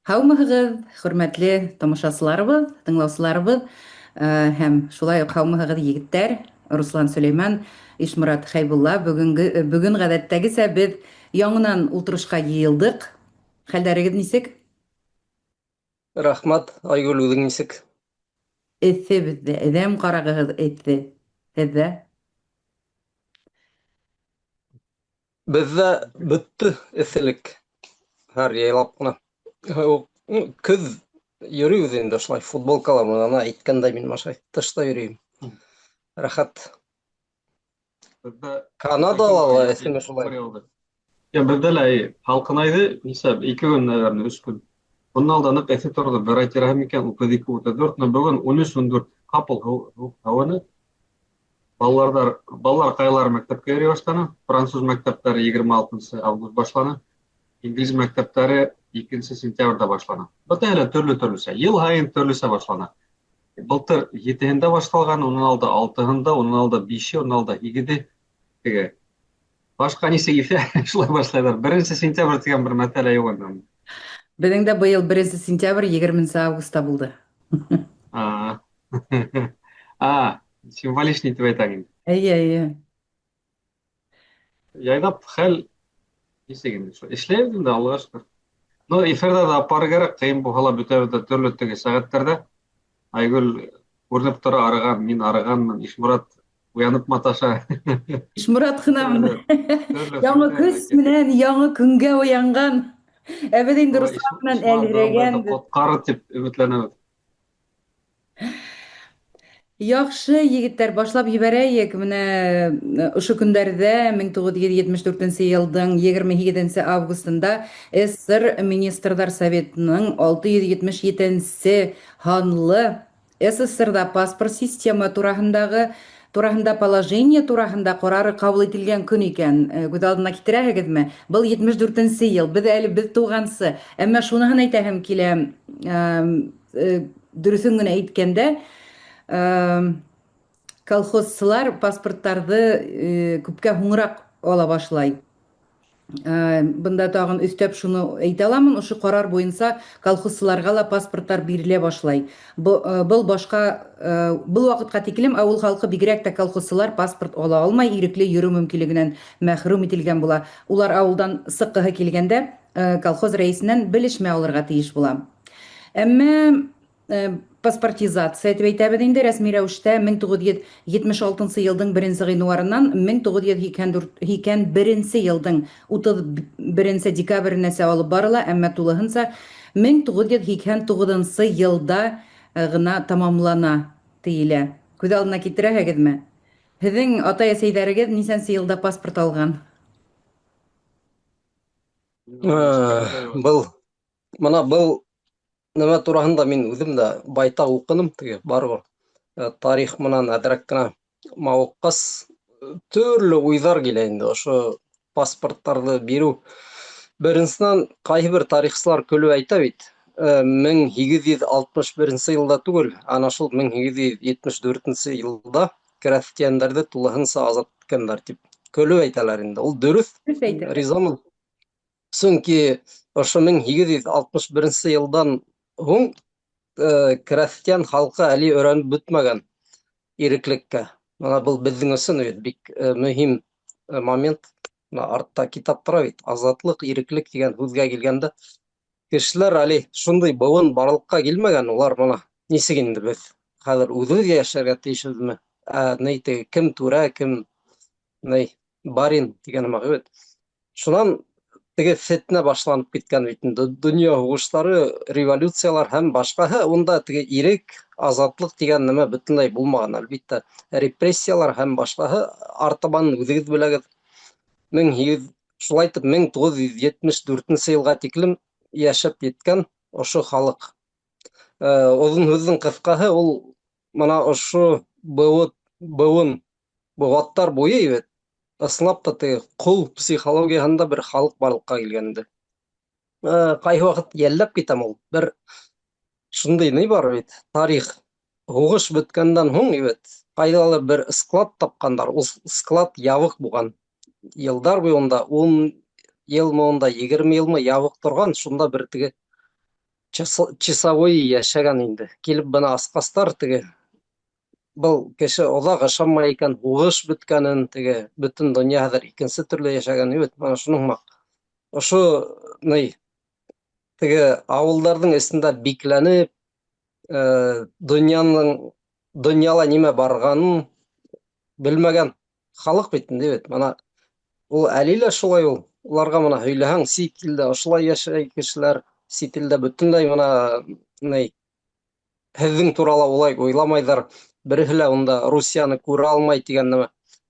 Һаумыһығыҙ, хөрмәтле тамашасыларыбыҙ, тыңлаусыларыбыҙ һәм шулай уҡ һаумыһығыҙ, егеттәр, Руслан Сөләйман, Ишморат Хәйбулла. Бөгөнгө бөгөн ғәҙәттәгесә беҙ яңынан ултырышҡа йыйылдыҡ. Хәлдәрегеҙ нисек? Рәхмәт, Айгөл, үҙең нисек? Эҫе беҙҙә, әҙәм ҡарағыһыҙ эҫе. Һеҙҙә? Беҙҙә бөттө эҫелек. Һәр яйлап ҡына. Көҙ йөрөйбөҙ инде ошолай футболкала менән, ана әйткәндәй мин машай тышта йөрөйөм. Рәхәт. Беҙҙә Канадала ла эҫеме шулай? Я беҙҙә лә һалҡынайҙы, нисә, 2 көн, наверное, 3 көн. Бынан алда ныҡ эҫе торҙо, бер ай тирәһе микән, 32, 34, но бөгөн 13, 14 ҡапыл һыуыҡ һауаны. Балалар ҡайһылары мәктәпкә йөрөй башланы. Француз мәктәптәре 26 август башланы. Инглиз мәктәптәре 2 сентябрҙә башлана. Бөтәһе лә төрлө-төрлөсә, йыл һайын төрлөсә башлана. Былтыр 7-һендә башлалған, унан алда 6-һында, унан алда 5-е, унан алда 8-е. Теге башҡа нисек итә, шулай башлайҙар. 1 сентябрь тигән бер мәсьәлә юҡ инде. Беҙҙең дә быйыл 1 сентябрь 20 августта булды. Символичный тип әйтәң инде. Эйе, эйе. Яйҙап хәл нисек инде? Шул эшләйбеҙ инде, Аллаға шөкөр. Ну, эфирҙа ҙа апарыр кәрәк, ҡыйын булһа ла бөтәбеҙ ҙә төрлө теге сәғәттәрҙә. Айгөл күренеп тора арыған, мин арығанмын, Ишморат уянып маташа. Ишморат ҡына Төрлө яңы хәлдәр көс китә. менән яңы көнгә уянған. Ә беҙ инде Ой, Руслан менән Ишморат әлһерәгәнбеҙ. Ҡотҡарыр тип өмөтләнәбеҙ. Яҡшы, егеттәр, башлап ебәрәйек. Менә ошо көндәрҙә 1974 йылдың 28 августында СССР Министрҙар Советының 677 һанлы СССРҙа паспорт система тураһында положение тураһында ҡарары ҡабул ителгән көн икән. Күҙ алдына китерәһегеҙме? Был 74 йыл, беҙ әле беҙ тыуғансы. Әммә шуныһын әйтәһем килә, дөрөҫөн генә әйткәндә, колхозсылар паспорттарҙы күпкә һуңыраҡ ала башлай. Бында тағын өҫтәп шуны әйтә аламын, ошо ҡарар буйынса колхозсыларға ла паспорттар бирелә башлай. Был башҡа, был ваҡытҡа тиклем ауыл халҡы, бигерәк тә колхозсылар, паспорт ала алмай, ирекле йөрөү мөмкинлегенән мәхрүм ителгән була. Улар ауылдан сыҡҡыһы килгәндә, колхоз рәйесенән белешмә алырға тейеш була. Әммә паспортизация тип әйтәбеҙ инде рәсми рәүештә 1976 йылдың 1 ғинуарынан 1981 йылдың 31 декабренәсә алып барыла, әммә тулыһынса 1989 йылда ғына тамамлана тейелә. Күҙ алдына килтерәһегеҙме? Һеҙҙең атай-әсәйҙәрегеҙ нисәнсе йылда паспорт алған? Был мына был нәмә тураһында мин үҙем дә байтаҡ уҡыным, теге барыбер тарих менән әҙерәк кенә мауыҡҡас, төрлө уйҙар килә инде ошо паспорттарҙы биреү. Беренсенән, ҡайһы бер тарихсылар көлөп әйтә бит, 1861 йылда түгел, ана шул 1874 йылда крәҫтиәндәрҙе тулыһынса азат иткәндәр тип көлөп әйтәләр инде. Ул дөрөҫ, Дөрөҫ әйтәләр. ризамын. Сөнки ошо 1861 йылдан һуң крәҫтиән халҡы әле өйрәнеп бөтмәгән иреклеккә. Мына был беҙҙең өсөн бит бик мөһим момент. Мына артта китап тора бит, азатлыҡ, иреклек тигән һүҙгә килгәндә кешеләр әле шундай быуын барлыҡҡа килмәгән, улар мына нисек инде беҙ хәҙер үҙебеҙ йәшәргә тейешбеҙме? Ә ни теге кем түрә, кем ни барин тигән нәмә бит. Шунан теге фетнә башланып киткән бит инде, донъя һуғыштары, революциялар һәм башҡаһы, унда теге ирек, азатлыҡ тигән нәмә бөтөнләй булмаған, әлбиттә. Репрессиялар һәм башҡаһы артабан үҙегеҙ беләгеҙ. Шулай итеп 1974 йылға тиклем йәшәп еткән ошо халыҡ. Оҙон һүҙҙең ҡыҫҡаһы, ул мына ошо быуын, быуаттар буйы бит, ысынлап та теге ҡол психологияһында бер халыҡ барлыҡҡа килгән инде. Ҡайһы ваҡыт йәлләп китәм ул. Бер шундай ни бар бит, тарих. Һуғыш бөткәндән һуң бит, ҡайҙалыр бер склад тапҡандар, ул склад ябыҡ булған. Йылдар буйы унда 10 йылмы, унда 20 йылмы ябыҡ торған, шунда бер теге Часовой йәшәгән инде. Килеп бына асҡастар теге был кеше оҙаҡ ышанмай икән, һуғыш бөткәнен, теге бөтөн донъя хәҙер икенсе төрлө йәшәгән бит. Мына шуның һымаҡ. Ошо ни теге ауылдарҙың эсендә бикләнеп, донъяның донъяла нимә барғанын белмәгән халыҡ бит инде бит. Мына ул әле лә шулай ул. Уларға мына һөйләһәң, сит илдә ошолай йәшәй кешеләр, сит илдә бөтөнләй мына ни һеҙҙең турала улай уйламайҙар. Береһе лә унда Русияны күрә алмай тигән нәмә.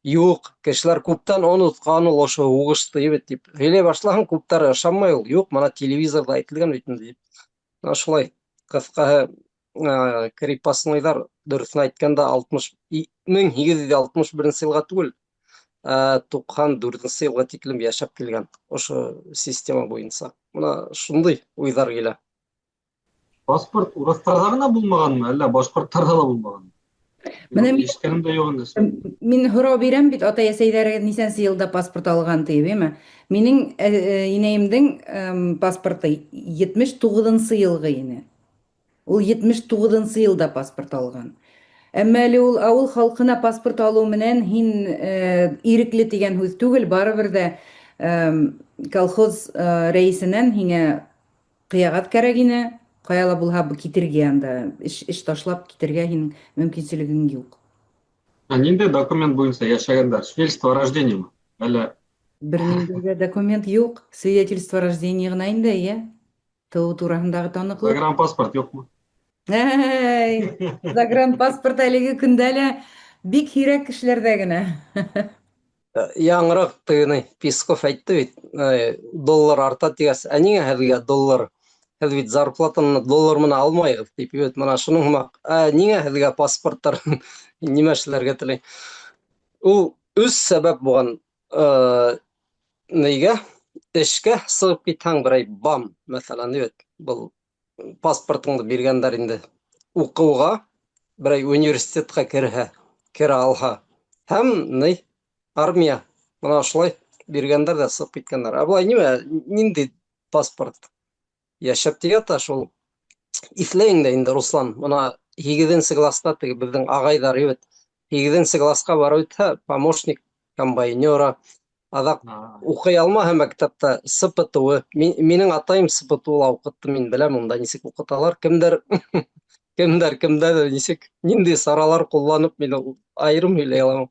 Юҡ, кешеләр күптән онотҡан ул ошо һуғышты бит тип һөйләй башлаһаң, күптәр ышанмай ул. Юҡ, мына телевизорҙа әйтелгән бит инде тип. Мына шулай. Ҡыҫҡаһы, крепостнойҙар дөрөҫөн әйткәндә 1861 йылға түгел, 94 йылға тиклем йәшәп килгән ошо система буйынса. Мына шундай уйҙар килә. Паспорт урыҫтарҙа ғына булмағанмы, әллә башҡорттарҙа ла булмағанмы? Менә мин, Ишеткәнем дә юҡ инде. Мин һорау бирәм бит, атай-әсәйҙәре нисәнсе йылда паспорт алған тип, әйме? Минең инәйемдең паспорты 79 йылғы ине. Ул 79 йылда паспорт алған. Әмма әле ул авыл халкына паспорт алыу менән һин ирекле тигән һүҙ түгел, барыбер дә колхоз рәисенән һиңә кыягат кәрәк ине, кая ла булһа китергә анда, эш ташлап китергә һинең мөмкинселегең юк. Ә ниндәй документ буйынса йәшәгәндәр? Свидетельство о рождении Әллә Бернинди дә документ юк, свидетельство о рождении гына инде, иә. Тыуыу тураһындагы таныҡлыҡ. Загранпаспорт юҡмы? Әй, загранпаспорт әлеге көндә лә бик һирәк кешеләрдә генә. Яңыраҡ тегене Песков әйтте бит, доллар арта тигәс, ә ниңә һеҙгә доллар? Һеҙ бит зарплатаны доллар менән алмайһығыҙ тип бит, мына шуның һымаҡ. Ә ниңә һеҙгә паспорттар нимә эшләргә теләй? Ул өс сәбәп булған. Нигә? Эшкә сығып китһәң берәй бам, мәҫәлән, бит, был паспортыңды биргәндәр инде. Уҡыуға берәй университетҡа керһә, керә алһа. Һәм ни армия. Мына шулай биргәндәр ҙә сығып киткәндәр. Ә былай нимә, ниндәй паспорт? Йәшәп тик ята шул. Иҫләйең дә инде, Руслан, мына 8-нсе класста теге беҙҙең ағайҙар бит. 8-нсе класҡа барып үтһә, помощник комбайнера, аҙаҡ уҡый алмаһа мәктәптә СПТУ. Минең атайым СПТУ-ла уҡытты, мин беләм унда нисек уҡыталар, кемдәр кемдәр кемдәр нисек ниндәй саралар ҡулланып, мин айырым һөйләй алам.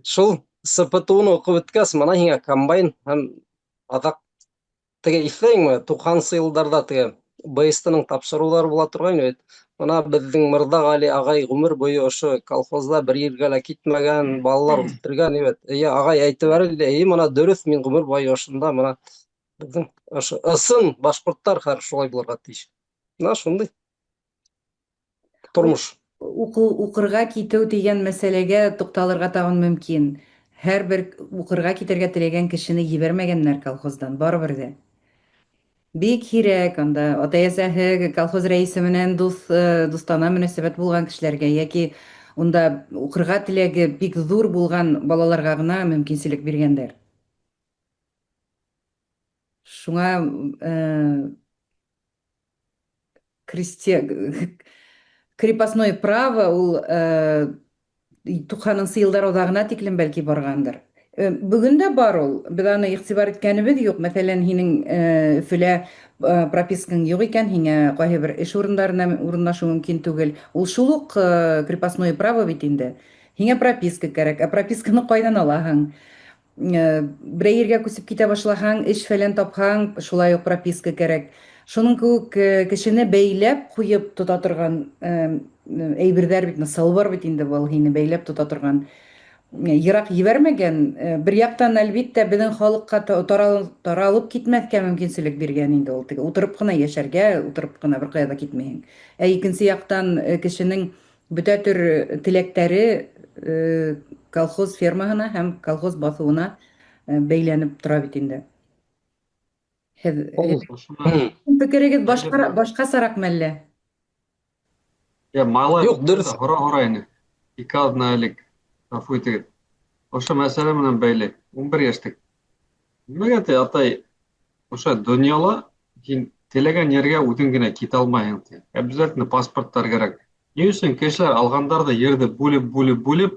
Шул СПТУ-ны уҡып бөткәс, мына һиңә комбайн һәм аҙаҡ теге иҫләйеңме, 90-нсы йылдарҙа теге БСТ-ның тапшырыуҙары була торғайны бит. Мына беҙҙең Мырҙағәли ағай ғүмер буйы ошо колхозда бер ергә лә китмәгән, балалар үҫтергән бит. Эйе, ағай әйтеп бәрелде, эйе, мына дөрөҫ, мин ғүмер буйы ошонда, мына беҙҙең ошо ысын башҡорттар хәҙер шулай булырға тейеш. Мына шундай тормош. Уҡырға китеү тигән мәсьәләгә туҡталырға тағын мөмкин. Һәр бер уҡырға китергә теләгән кешене ебәрмәгәннәр колхоздан, барыбер ҙә. Бик һирәк анда атай-әсәһе колхоз рәисе менән дуҫтана мөнәсәбәт булған кешеләргә йәки унда уҡырға теләге бик ҙур булған балаларға ғына мөмкинселек биргәндәр. Шуңа крепостное право ул 90-нсы йылдар аҙағына тиклем бәлки барғандыр. Бөгөн дә бар ул. Беҙ аны иғтибар иткәнебеҙ юҡ. Мәҫәлән, һинең Өфөлә пропискаң юҡ икән, һиңә ҡайһы бер эш урындарына урынлашыу мөмкин түгел. Ул шул уҡ крепостное право бит инде. Һиңә прописка кәрәк. Ә прописканы ҡайҙан алаһың? Берәй ергә күсеп китә башлаһаң, эш фәлән тапһаң, шулай уҡ прописка кәрәк. Шуның кеүек кешене бәйләп ҡуйып тота торған әйберҙәр бит, сылбыр бит инде был һине бәйләп тота торған. Йыраҡ ебәрмәгән. Бер яҡтан, әлбиттә, беҙҙең халыҡҡа таралып китмәҫкә мөмкинселек биргән инде ул. Теге ултырып ҡына йәшәргә, ултырып ҡына бер ҡая ҙа китмәйһең. Ә икенсе яҡтан, кешенең бөтә төр теләктәре колхоз фермаһына һәм колхоз баҫыуына бәйләнеп тора бит инде. Һеҙ фекерегеҙ башҡасараҡ мәллә? Я, малай, Юҡ, дөрөҫ. Һора ине. Ике аҙна элек. Ғәфү итегеҙ. Ошо мәсьәлә менән бәйле. 11 йәшлек. Нимәгә ти, атай, ошо донъяла һин Теләгән ергә үҙең генә китә алмайһың, ти. Обязательно паспорттар кәрәк. Ни өсөн кешеләр алғандар ҙа ерҙе бүлеп-бүлеп бүлеп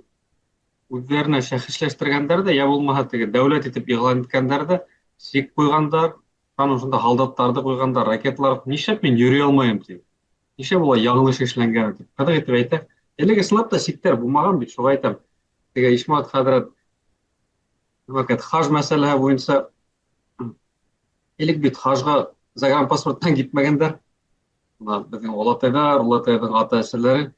үҙҙәренә шәхесләштергәндәр ҙә, йә булмаһа теге дәүләт итеп иғлан иткәндәр ҙә, сик ҡуйғандар, һәм ошонда һалдаттарҙы ҡуйғандар, ракеталар. Нишләп мин йөрөй алмайым, ти. Нишләп улай яңылыш эшләнгән, тип. Ҡыҙыҡ итеп әйтә. Элек ысынлап та сиктәр булмаған бит, шуға әйтәм. Теге Ишмат хәҙрәт ваҡыт хаж мәсьәләһе буйынса элек бит хажға загранпаспорттан китмәгәндәр. Бына беҙҙең олатайҙар, олатайҙың ата-әсәләре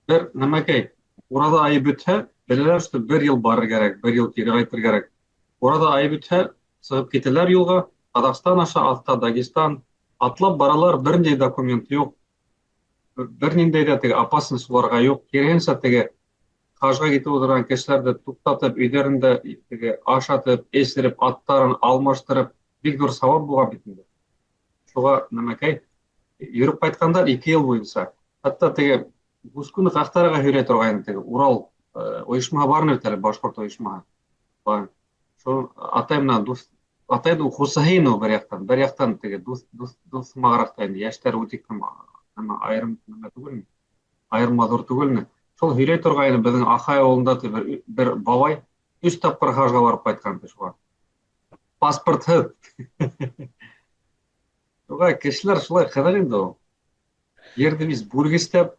бер нәмәкәй ураҙа айы бөтһә, беләләр, что бер йыл барыр кәрәк, бер йыл кире ҡайтыр кәрәк. Ураҙа айы бөтһә, сығып китәләр юлға, Ҡаҙағстан аша, аҫта Дагестан, атлап баралар, бер ниндәй документ юҡ, бер ниндәй ҙә теге опасность уларға юҡ. Киреһенсә, теге хажға китеп ултырған кешеләрҙе туҡтатып, өйҙәрендә теге ашатып, эсереп, аттарын алмаштырып, бик ҙур сауап булған бит инде. Шуға нәмәкәй йөрөп ҡайтҡандар 2 йыл буйынса. Хатта теге Бускуны ҡаҡтарға һөйрәй торғайны теге Урал ойошмаһы бар бит әле, башҡорт ойошмаһы. Бар. Шул атай менән дуҫ, атай да Хусаһинов бер яҡтан, бер яҡтан теге дуҫ, дуҫ, дуҫ һымағыраҡ та инде, йәштәр үтек нәмә айырым нәмә түгелме? Айырма ҙур түгелме? Шул һөйләй торғайны, беҙҙең Ахай ауылында ти бер бабай 3 тапҡыр хажға барып ҡайтҡан ти шуға. Паспортһыҙ. Шуға кешеләр шулай ҡыҙыҡ инде ул. Ерҙе biz бүлгесләп,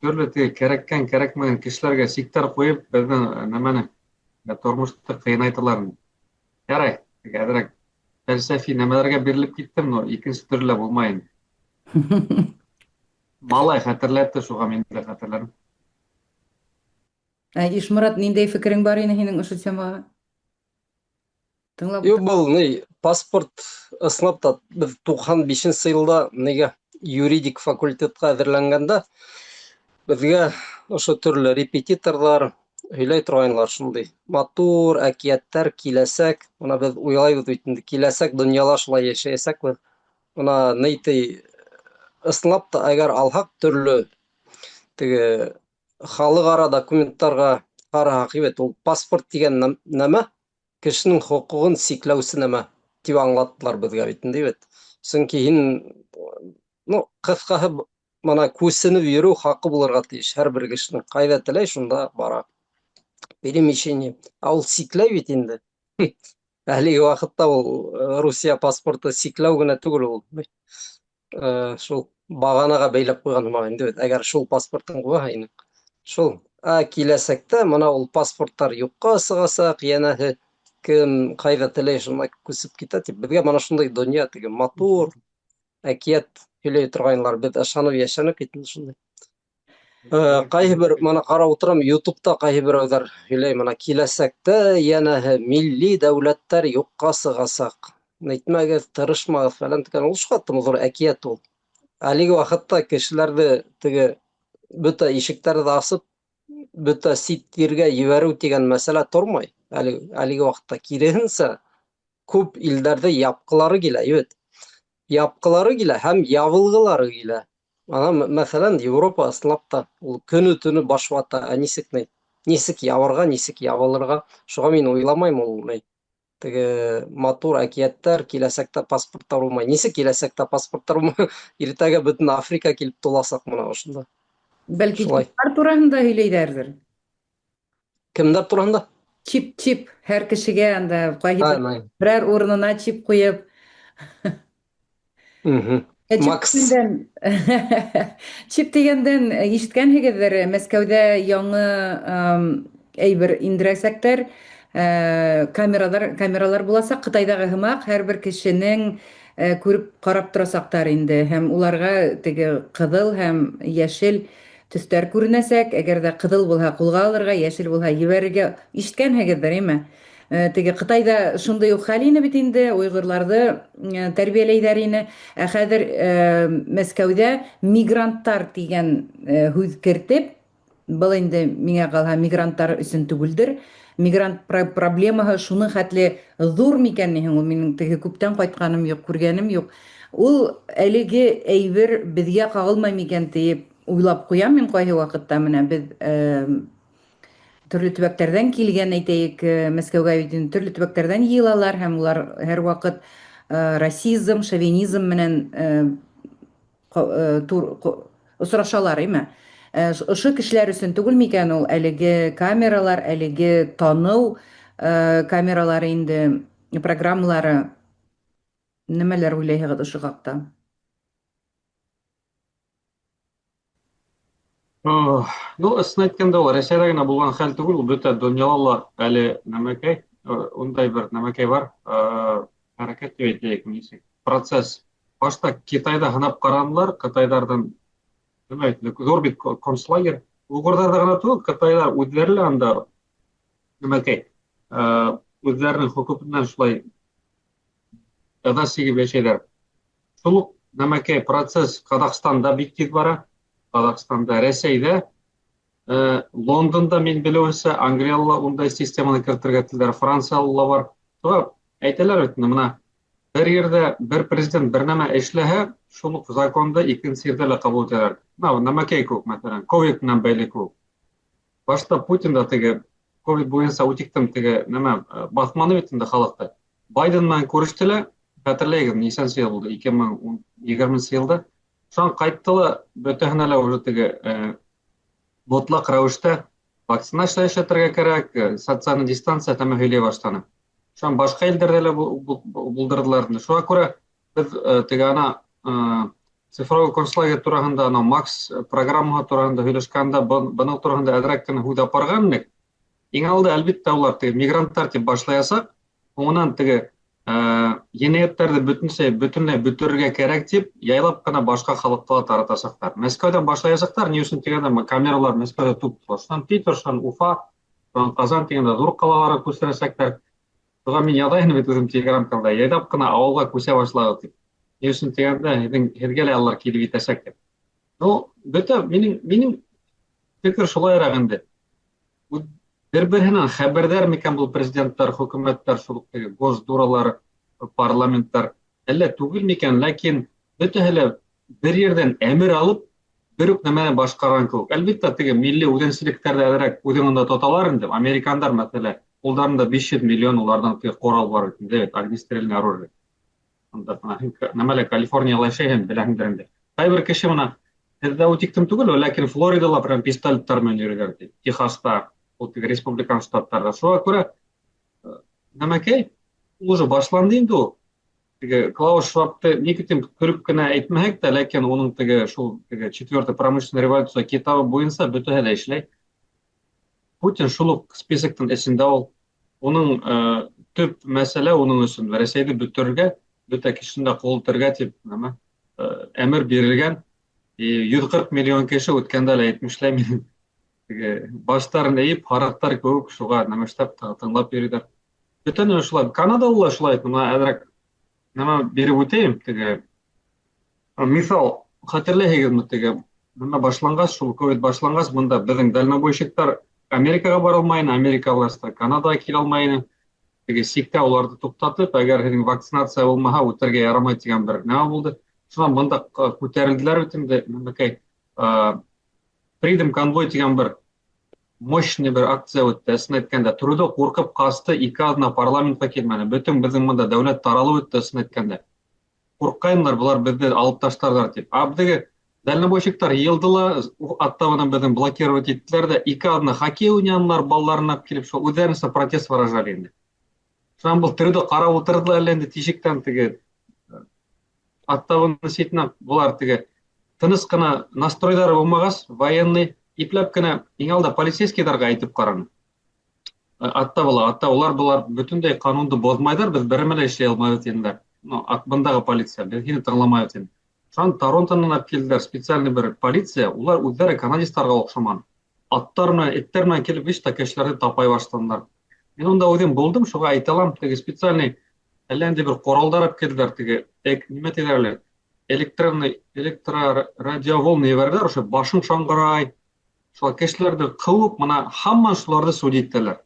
төрлө теге кәрәккән, кәрәкмәгән кешеләргә сиктәр ҡуйып, беҙҙең нәмәне, тормошто ҡыйынайталар. Ярай, теге әҙерәк фәлсәфи нәмәләргә бирелеп киттем, но икенсе төрлө булмай инде. Малай хәтерләтте, шуға мин дә хәтерләнем. Ә, Ишморат, ниндәй фекерең бар ине һинең ошо темаға? Тыңлап Юҡ, был ни, паспорт ысынлап та беҙ туҡһан бишенсе йылда нигә юридик факультетҡа әҙерләнгәндә беҙгә ошо төрлө репетиторҙар һөйләй торғайнылар шундай матур әкиәттәр, киләсәк. Бына беҙ уйлайбыҙ бит инде, киләсәк донъяла шулай йәшәйәсәкбеҙ. Бына ни ти, ысынлап та әгәр алһаҡ төрлө теге халыҡ-ара документтарға ҡараһаҡ, бит ул паспорт тигән нәмә кешенең хоҡуғын сикләүсе нәмә тип аңлаттылар беҙгә бит инде бит. Сөнки һин, ну, ҡыҫҡаһы, бына күсенеп йөрөү хаҡы булырға тейеш һәр бер кешенең. Ҡайҙа теләй, шунда бара. Перемещение. Ә ул сикләй бит инде. Әлеге ваҡытта ул Русия паспорты сикләү генә түгел ул. Шул бағанаға бәйләп ҡуйған һымаҡ инде бит. Әгәр шул паспортың булһа инде. Шул. Ә киләсәктә бына ул паспорттар юҡҡа сығасаҡ, йәнәһе кем ҡайҙа теләй шунда күсеп китә тип. Беҙгә бына шундай донъя теге матур әкиәт һөйләй торғайнылар. Беҙ ышанып йәшәнек бит инде шундай. Ҡайһы бер бына ҡарап ултырам, YouTube'та ҡайһы берәүҙәр һөйләй, бына киләсәктә йәнәһе милли дәүләттәр юҡҡа сығасаҡ. Әйтмәгеҙ, тырышмағыҙ фәлән тигән. Ул шуға ҙур әкиәт ул. Әлеге ваҡытта кешеләрҙе теге бөтә ишектәрҙе асып, бөтә сит ергә ебәреү тигән мәсьәлә тормай. Әлеге ваҡытта киреһенсә күп илдәрҙе япҡылары килә, бит. Япҡылары килә һәм ябылғылары килә. Ана, мәҫәлән, Европа ысынлап та ул көнө-төнө баш вата, ә нисек ни? Нисек ябырға, нисек ябылырға? Шуға мин уйламайым ул ни. Теге матур әкиәттәр, киләсәктә паспорттар булмай. Нисек киләсәктә паспорттар булмай? Иртәгә бөтөн Африка килеп туласаҡ бына ошонда. Бәлки Шулай. чиплар тураһында һөйләйҙәрҙер. Кемдәр тураһында? Чип, чип, һәр кешегә анда ҡайһы Ай, май. берәр урынына чип ҡуйып. Чип Макс. дигәндән, чип тигәндән ишеткәнһегеҙҙер, Мәскәүҙә яңы әйбер индерәсәктәр, камералар, камералар буласаҡ, Ҡытайҙағы һымаҡ, һәр бер кешенең күреп ҡарап торасаҡтар инде, һәм уларға теге ҡыҙыл һәм йәшел төҫтәр күренәсәк. Әгәр ҙә ҡыҙыл булһа, ҡулға алырға, йәшел булһа, ебәрергә. Ишеткәнһегеҙҙер, әйме? Теге Ҡытайҙа шундай уҡ хәл ине бит инде, уйғырларҙы тәрбиәләйҙәр ине. Ә хәҙер Мәскәүҙә мигранттар тигән һүҙ кертеп, был инде миңә ҡалһа мигранттар өсөн түгелдер. Мигрант проблемаһы шуның хәтле ҙур микән ни һуң ул, минең теге күптән ҡайтҡаным юҡ, күргәнем юҡ. Ул әлеге әйбер беҙгә ҡағылмай микән тиеп уйлап ҡуям мин ҡайһы ваҡытта. Менә беҙ төрлө төбәктәрҙән килгән, әйтәйек, Мәскәүгә бит инде төрлө төбәктәрҙән йыйылалар һәм улар һәр ваҡыт Расизм, шовинизм менән осрашалар, әйме? Ошо кешеләр өсөн түгел микән ул әлеге камералар, әлеге таныу камералары инде, программалары? Нимәләр уйлайһығыҙ ошо хаҡта? Ну, ысын әйткәндә, ул Рәсәйҙә генә булған хәл түгел, ул бөтә донъяла ла әле нәмәкәй, ундай бер нәмәкәй бар, хәрәкәт тип әйтәйек, нисек, процесс. Башта Китайҙа һынап ҡаранылар, ҡытайҙарҙың нимә бит, ҙур бит концлагерь, уйғурҙарҙа ғына түгел, ҡытайҙар үҙҙәре лә анда нәмәкәй, үҙҙәренең хөкүмәтенән шулай ыҙа сигеп йәшәйҙәр. Шул уҡ нәмәкәй процесс Ҡаҙағстанда бик тиҙ бара. Ҡаҙағстанда, Рәсәйҙә, Лондонда, мин белеүемсә, Англияла ла ундай системаны кертергә теләр, Францияла ла бар. Шуға әйтәләр бит, бына бер ерҙә бер президент бер нәмә эшләһә, шул уҡ законды икенсе ерҙә лә ҡабул итәләр. Бына нәмәкәй кеүек, мәҫәлән, ковид менән бәйле кеүек. Башта Путин да теге ковид буйынса үтиктем теге нәмә баҫманы бит инде халыҡты. Байден менән күреште лә, хәтерләйһегеҙ, нисәнсе йыл булды, 2020 йылда. Шунан ҡайтты ла, бөтәһенә лә уже теге мотлаҡ рәүештә вакцина эшләтергә кәрәк, социальный дистанция тәмә һөйләй башланы. Шунан башҡа илдәрҙә лә булдырҙылар. Шуға күрә беҙ теге ана цифровой концлагерь тураһында, ана Макс программаһы тураһында һөйләшкәндә, бының тураһында әҙерәк кенә һүҙ апарған инек. Иң алда, әлбиттә, улар теге мигранттар тип башлаясаҡ, һуңынан теге енәйәттәрҙе бөтөнләй бөтөрөргә кәрәк тип, яйлап ҡына башҡа халыҡҡа ла таратасаҡтар. Мәскәүҙән башлаясаҡтар, ни өсөн тигәндә, камералар Мәскәүҙә туп тора. Шунан Питер, шунан Уфа, шунан Ҡазан тигәндә ҙур ҡалаларға күсерәсәктәр. Шуға мин яҙайым бит үҙем телеграм-каналда, яйлап ҡына ауылға күсә башлағыҙ тип. Ни өсөн тигәндә, һеҙгә лә алар килеп етәсәк тип. Ну, бөтә минең фекер шулайыраҡ инде. Бер-береһенән хәбәрҙәр микән был президенттар, хөкүмәттәр, шул уҡ теге госдуралар, парламенттар, әллә түгел микән, ләкин бөтәһе лә бер ерҙән әмер алып, бер үк нәмәне башҡарған кеүек. Әлбиттә, теге милли үҙенсәлектәрҙе әҙерәк үҙең унда тоталар инде. Американдар, мәҫәлән, ҡулдарында 500 миллион уларҙың теге ҡорал бар бит инде, огнестрельное оружие. Унда нәмәлә Калифорнияла йәшәйһең, беләһеңдер инде. Ҡайбер кеше бына һеҙҙә үтиктем түгел, ләкин Флоридала прям пистолеттар менән йөрөйҙәр ти. Техаста, ул теге республикан штаттарҙа. Шуға күрә нәмәкәй, ул уже башланды инде ул. Теге Клаус Швабты ни көтөм күреп кенә әйтмәһәк тә, ләкин уның теге шул теге четвертая промышленная революция китабы буйынса бөтәһе лә эшләй. Путин шул уҡ списоктың эсендә ул. Уның төп мәсьәлә уның өсөн Рәсәйҙе бөтөрөргә, бөтә кешене дә ҡол итергә тип нәмә әмер бирелгән. 140 миллион кеше үткәндә лә әйтмешләй минең теге баштарын эйеп, һарыҡтар кеүек шуға нәмәшләп тыңлап йөрөйҙәр. Бөтә нәмә шулай. Канадала ла шулай, бына әҙерәк нәмә биреп үтәйем, теге миҫал, хәтерләйһегеҙме, теге нәмә башланғас, шул ковид башланғас, бында беҙҙең дальнобойщиктар Америкаға бара алмай ине, Америка властары Канадаға килә алмай ине. Теге сиктә уларҙы туҡтатып, әгәр һеҙҙең вакцинация булмаһа, үтергә ярамай тигән бер нәмә булды. Шунан бында күтәрелделәр бит инде, нәмәкәй, Freedom Convoy тигән бер мощный бер акция үтте. Ысын әйткәндә, Трюдо ҡурҡып ҡасты, ике аҙна парламентҡа килмәне. Бөтөн беҙҙең бында дәүләт таралып үтте, ысын әйткәндә. Ҡурҡҡайнылар, былар беҙҙе алып ташларҙар тип. А теге дальнобойщиктар йыйылды ла, Оттаванан беҙҙең блокировать иттеләр ҙә, ике аҙна хоккей уйнанылар, балаларына килеп, шул үҙҙәренсә протест выражали инде. Шунан был Трюдо ҡарап ултырҙы ла әллә инде тишектән теге Оттаваның ситенән былар теге тыныс ҡына настройҙары булмағас, военный ипләп кенә иң алда полицейскийҙарға әйтеп ҡараны. Оттавала, Оттава, улар былар бөтөнләй ҡанунды боҙмайҙар, беҙ бер нәмә лә эшләй алмайбыҙ тинеләр. Ну, бындағы полиция, беҙ һине тыңламайбыҙ тине. Шунан Торонтонан алып килделәр специальный бер полиция, улар үҙҙәре канадистарға оҡшаманы. Аттар менән, эттәр менән килеп иш тә кешеләрҙе тапай башланылар. Мин унда үҙем булдым, шуға әйтә алам, теге специальный әллә ниндәй бер ҡоралдар алып килделәр, теге, нимә тиҙәр әле? Электронный, электро радиоволны ебәрҙеләр, ошо башың шаңғырай. Шул кешеләрҙе ҡыуып, мына һаман шуларҙы судить итәләр.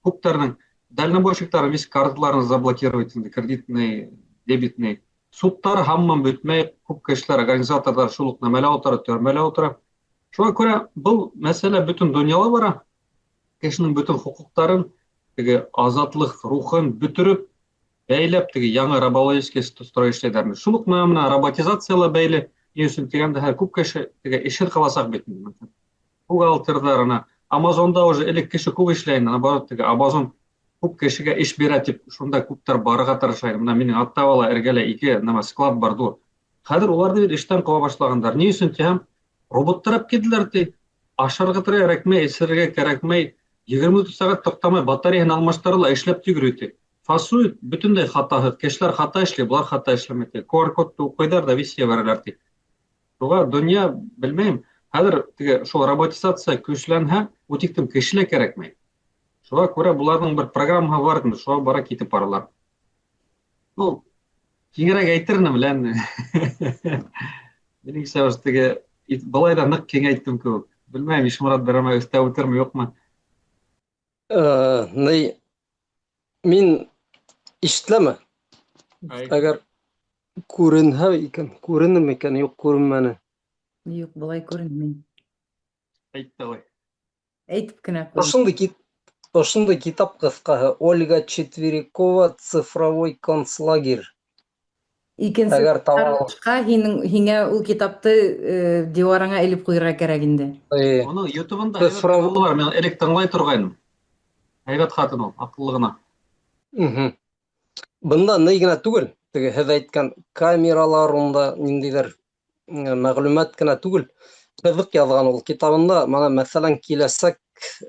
Күптәренең дальнобойщиктар весь карталарын заблокировать инде, кредитный, дебетный. Судтар һаман бөтмәй, күп кешеләр, организаторҙар шул уҡ нәмәлә ултыра, төрмәлә ултыра. Шуға күрә был мәсьәлә бөтөн донъяла бара. Кешенең бөтөн хоҡуҡтарын, теге азатлыҡ рухын бөтөрөп, Бәйләп теге яңы рабовладельческий строй эшләйҙәр. Шул уҡ менән роботизация ла бәйле. Ни өсөн тигәндә, хәҙер күп кеше теге эшһеҙ ҡаласаҡ бит инде. Бухгалтерҙар, ана Амазонда уже элек кеше күп эшләй ине, наоборот, теге Амазон күп кешегә эш бирә тип, шунда күптәр барырға тырыша ине. Бына минең Оттавала эргәлә ике нәмә склад бар ҙур. Хәҙер уларҙы бит эштән ҡыуа башлағандар. Ни өсөн тиһәм, роботтар алып килделәр ти. Ашарға кәрәкмәй, эсергә кәрәкмәй, 24 сәғәт туҡтамай батареяһын алмаштыра ла эшләп тик йөрөй ти. Фасует бөтөнләй хатаһыҙ. Кешеләр хата эшләй, былар хата эшләмәй ти. QR-кодты уҡыйҙар ҙа висия бирәләр ти. Шуға донъя, белмәйем, хәҙер теге шул роботизация көсләнһә, ул тиклем кеше лә кәрәкмәй. Шуға күрә буларҙың бер программаһы бар инде, шуға бара китеп баралар. Ну, киңерәк әйтер инем, лән. Минеңсә, теге былай ҙа ныҡ киңәйттем кеүек. Белмәйем, Ишморат берәмә өҫтәп үтерме, юҡмы? Ни, мин ишетеләме? Әгәр күренһә икән, күренер микән? Юҡ, күренмәне. Юҡ, былай күренмәй. Әйт давай. Әйтеп кенә ҡуй. Ошондай китап ҡыҫҡаһы Ольга Четверикова «Цифровой концлагерь». Икенсе Әгәр таба ташҡа һинең һиңә ул китапты диуарыңа элеп ҡуйырға кәрәк инде. Уның ютубында һәйбәт каналы бар, мин элек тыңлай торғайным. Һәйбәт ҡатын ул, аҡыллы ғына. Бында ни генә түгел, теге һеҙ әйткән камералар, унда ниндәйҙер мәғлүмәт кенә түгел. Ҡыҙыҡ яҙған ул китабында, мана, мәҫәлән, киләсәк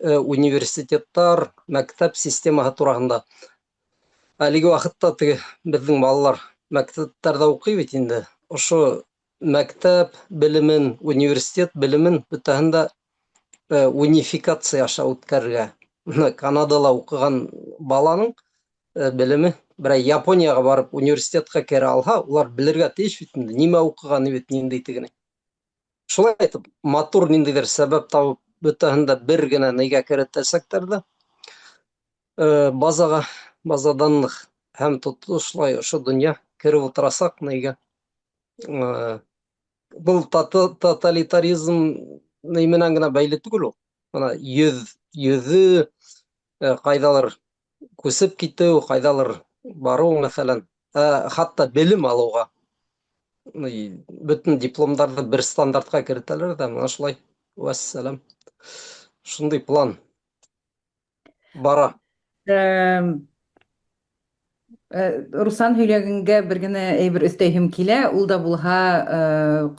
университеттар, мәктәп системаһы тураһында. Әлеге ваҡытта теге беҙҙең балалар мәктәптәрҙә уҡый бит инде. Ошо мәктәп белемен, университет белемен бөтәһен дә унификация аша үткәрергә. Бына Канадала уҡыған баланың белеме берәй Японияға барып университетҡа керә алһа, улар белергә тейеш бит инде, нимә уҡыған бит, ниндәй тегене. Шулай итеп, матур ниндәйҙер сәбәп табып, бөтәһен дә бер генә нигә керетәсәктәр ҙә, базаға, база данных һәм тотошлай ошо донъя кереп ултырасаҡ нигә. Был тоталитаризм ни менән генә бәйле түгел ул. Бына йөҙө, ҡайҙалыр күсеп китеү, ҡайҙалыр барыу, мәҫәлән, хатта белем алыуға. Бөтөн дипломдарҙы бер стандартҡа керетәләр ҙә, мына шулай. Вәссәләм. Шундай план бара. Руслан һөйләгәнгә бер генә әйбер өҫтәйһем килә, ул да булһа,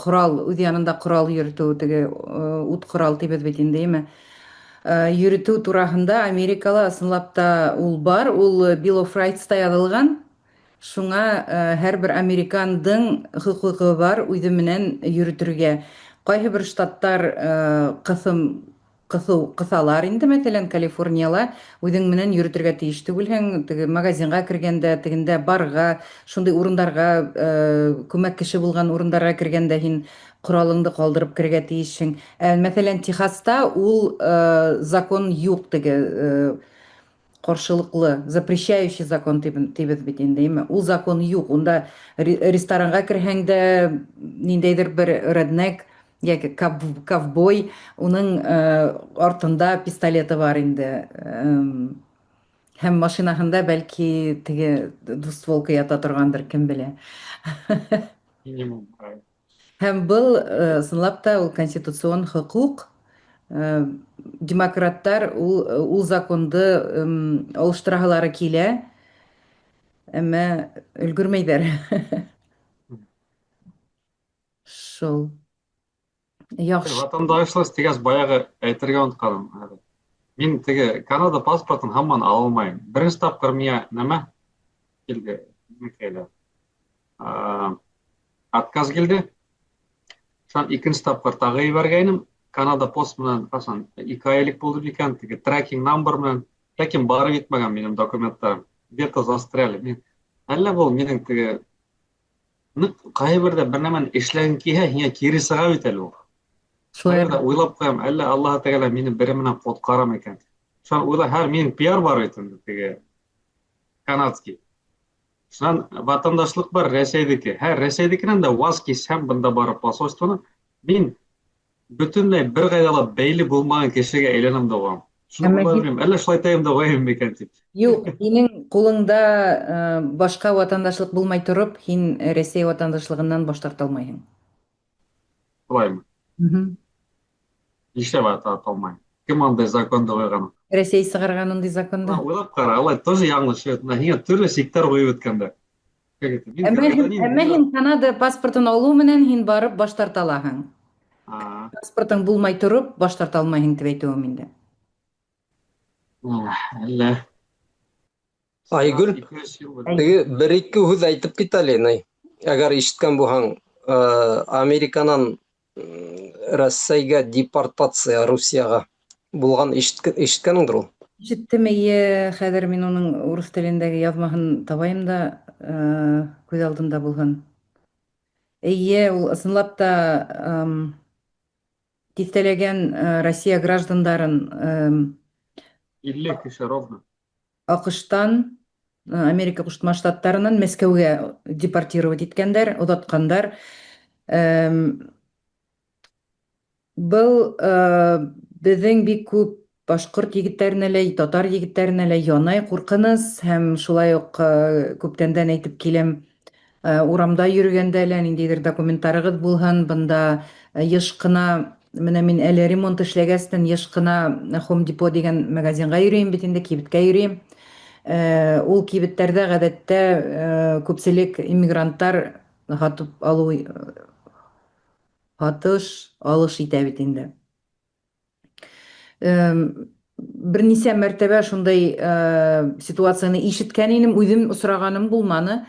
ҡорал, үҙ янында ҡорал йөрөтөү, теге ут ҡорал тибеҙ бит инде, әйме? Йөрөтөү тураһында Америкала ысынлап та ул бар, ул Bill of Rights-та яҙылған. Шуңа һәр бер американдың хоҡуғы бар үҙе менән йөрөтөргә. Ҡайһы бер штаттар ҡыҫалар инде, мәҫәлән, Калифорнияла үҙең менән йөрөтөргә тейеш түгелһең, теге магазинға кергәндә, тегендә барға, шундай урындарға, күмәк кеше булған урындарға кергәндә һин ҡоралыңды ҡалдырып керергә тейешһең. Мәҫәлән, Техаста ул закон юҡ, теге ҡаршылыҡлы, запрещающий закон тибеҙ бит инде, әйме? Ул закон юҡ. Унда ресторанға керһәң дә ниндәйҙер бер реднек йәки ковбой, уның артында пистолеты бар инде. Һәм машинаһында бәлки теге двустволка ята торғандыр, кем белә. Минимум. Һәм был, ысынлап та, ул конституцион хоҡуҡ. Демократтар ул законды алыштыраһылары килә, әммә өлгөрмәйҙәр. Шул. Яҡшы. Ватандашлыҡ тигәс баяғы әйтергә онотҡаным. Мин теге Канада паспортын һаман ала алмайым. Беренсе тапҡыр миңә нәмә килде? Нимә Отказ килде. Шунан икенсе тапҡыр тағы ебәргәйнем. Канада пост менән ҡасан 2 ай элек булды микән, теге трекинг номер менән, ләкин барып етмәгән минең документтарым. Где-то застряли. Мин әллә был минең теге ныҡ ҡайһы берҙә бер нәмәне эшләгең килһә, һиңә кире сыға бит әле ул. Шулай. Шулай уйлап ҡуям, әллә Аллаһ Тәғәлә мине бере менән ҡотҡара микән? Шунан уйла, һәр минең пиар бар бит инде теге канадский. Шунан ватандашлыҡ бар Рәсәйҙеке. Һәр Рәсәйҙекенән дә ваз кисһәм бында барып посольствоны, мин бөтөнләй бер ҡайҙа ла бәйле булмаған кешегә әйләнәм дә булам. Шуны Әммә уйлап һин йөрөйөм. Әллә шулай итәйем дә ҡуяйым микән дип. Юк, һинең ҡулыңда башҡа ватандашлыҡ булмай тороп, һин Рәсәй ватандашлығынан баш тарта алмайһың. Шулаймы? Нишләп ата алмайым? Кем андай законды ҡуйған? Рәсәй сығарған ундай законды. Уйлап ҡара, алай тоже яңылыш бит. Менә һиңә төрлө сиктәр ҡуйып бөткәндәр. Как это? Мин Әммә һин, гражданин әммә мира. һин Канада паспортын алыу менән һин барып баш тарта алаһың. Паспортың булмай тороп, баш тарта алмайһың дип әйтеүем инде. Әллә. Айгөл, 200 йыл бит. теге бер-ике һүҙ әйтеп кит әле, ни. Әгәр ишеткән булһаң, Американан Рәсәйгә депортация Русияға булған ишеткәнеңдер ул. Ишеттем, эйе, хәҙер мин уның урыҫ телендәге яҙмаһын табайым да, күҙ алдында булһын. Эйе, ул ысынлап та тиҫтәләгән Россия граждандарын 50 кеше ровно. АКШтан, Америка Ҡушма Штаттарынан Мәскәүгә депортировать иткәндәр, оҙатҡандар. Был беҙҙең бик күп башҡорт егеттәренә лә, татар егеттәренә лә янай ҡурҡыныс һәм шулай уҡ күптәндән әйтеп киләм, урамда йөрөгәндә лә ниндәйҙер документтарығыҙ булһын, бында йыш ҡына, менә мин әле ремонт эшләгәстән йыш ҡына Home Depot тигән магазинға йөрөйөм бит инде, кибеткә йөрөйөм. Ул кибеттәрҙә ғәҙәттә күпселек иммигранттар һатып алыу, һатыш, алыш итә бит инде. Бер нисә мәртәбә шундай ситуацияны ишеткән инем, үҙем осрағаным булманы.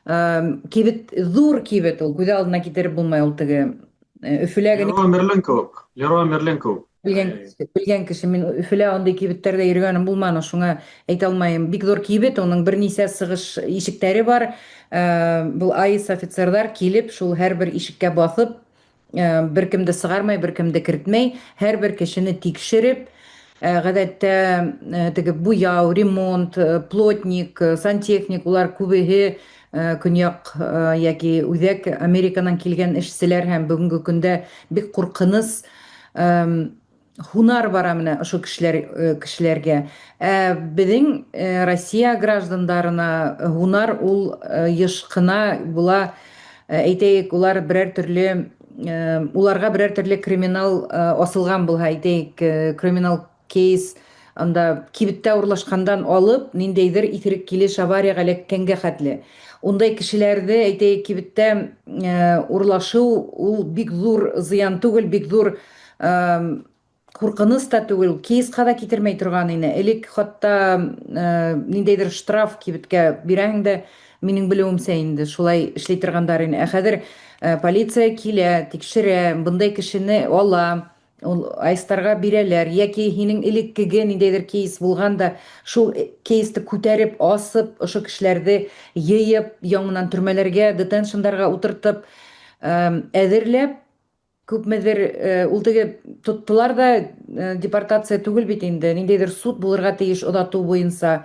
Кибет, ҙур кибет ул, күҙ алдына китереп булмай ул теге. Өфөлә генә Леруа Мерлен кеүек. Леруа Мерлен кеүек. Белгән кеше, мин Өфөлә андай кибеттәрҙә йөрөгәнем булманы, шуңа әйтә алмайым. Бик ҙур кибет, уның бер нисә сығыш ишектәре бар. Был АИС офицерҙар килеп, шул һәр бер ишеккә баҫып, бер кемде сығармай, бер кемде кертмәй, һәр бер кешене тикшереп, ғәҙәттә, теге буяу, ремонт, плотник, сантехник, улар күбеһе көньяҡ йәки Үҙәк Американан килгән эшселәр һәм бөгөнгө көндә бик ҡурҡыныс һунар бара менә ошо кешеләргә. Ә беҙҙең Россия граждандарына һунар ул йыш ҡына була, әйтәйек, улар берәр төрлө, уларға берәр төрлө криминал асылған булһа, әйтәйек, криминал кейс, анда кибеттә урлашҡандан алып, ниндәйҙер иҫерек килеш аварияға эләккәнгә хәтле. Ундай кешеләрҙе, әйтәйек, кибеттә урлашыу ул бик ҙур зыян түгел, бик ҙур ҡурҡыныс та түгел, кейсҡа ҙа китермәй торған ине. Элек хатта ниндәйҙер штраф кибеткә бирәһең дә, минең белеүемсә инде, шулай эшләй торғандар ине. Ә хәҙер полиция килә, тикшерә, бындай кешене ала, ул айстарға бирәләр, йәки һинең элеккеге ниндәйҙер кейс булған да, шул кейсты күтәреп, асып, ошо кешеләрҙе йыйып, яңынан төрмәләргә, детеншндарға ултыртып, әҙерләп, күпмелер, ул теге тоттолар да, депортация түгел бит инде, ниндәйҙер суд булырға тейеш оҙатыу буйынса.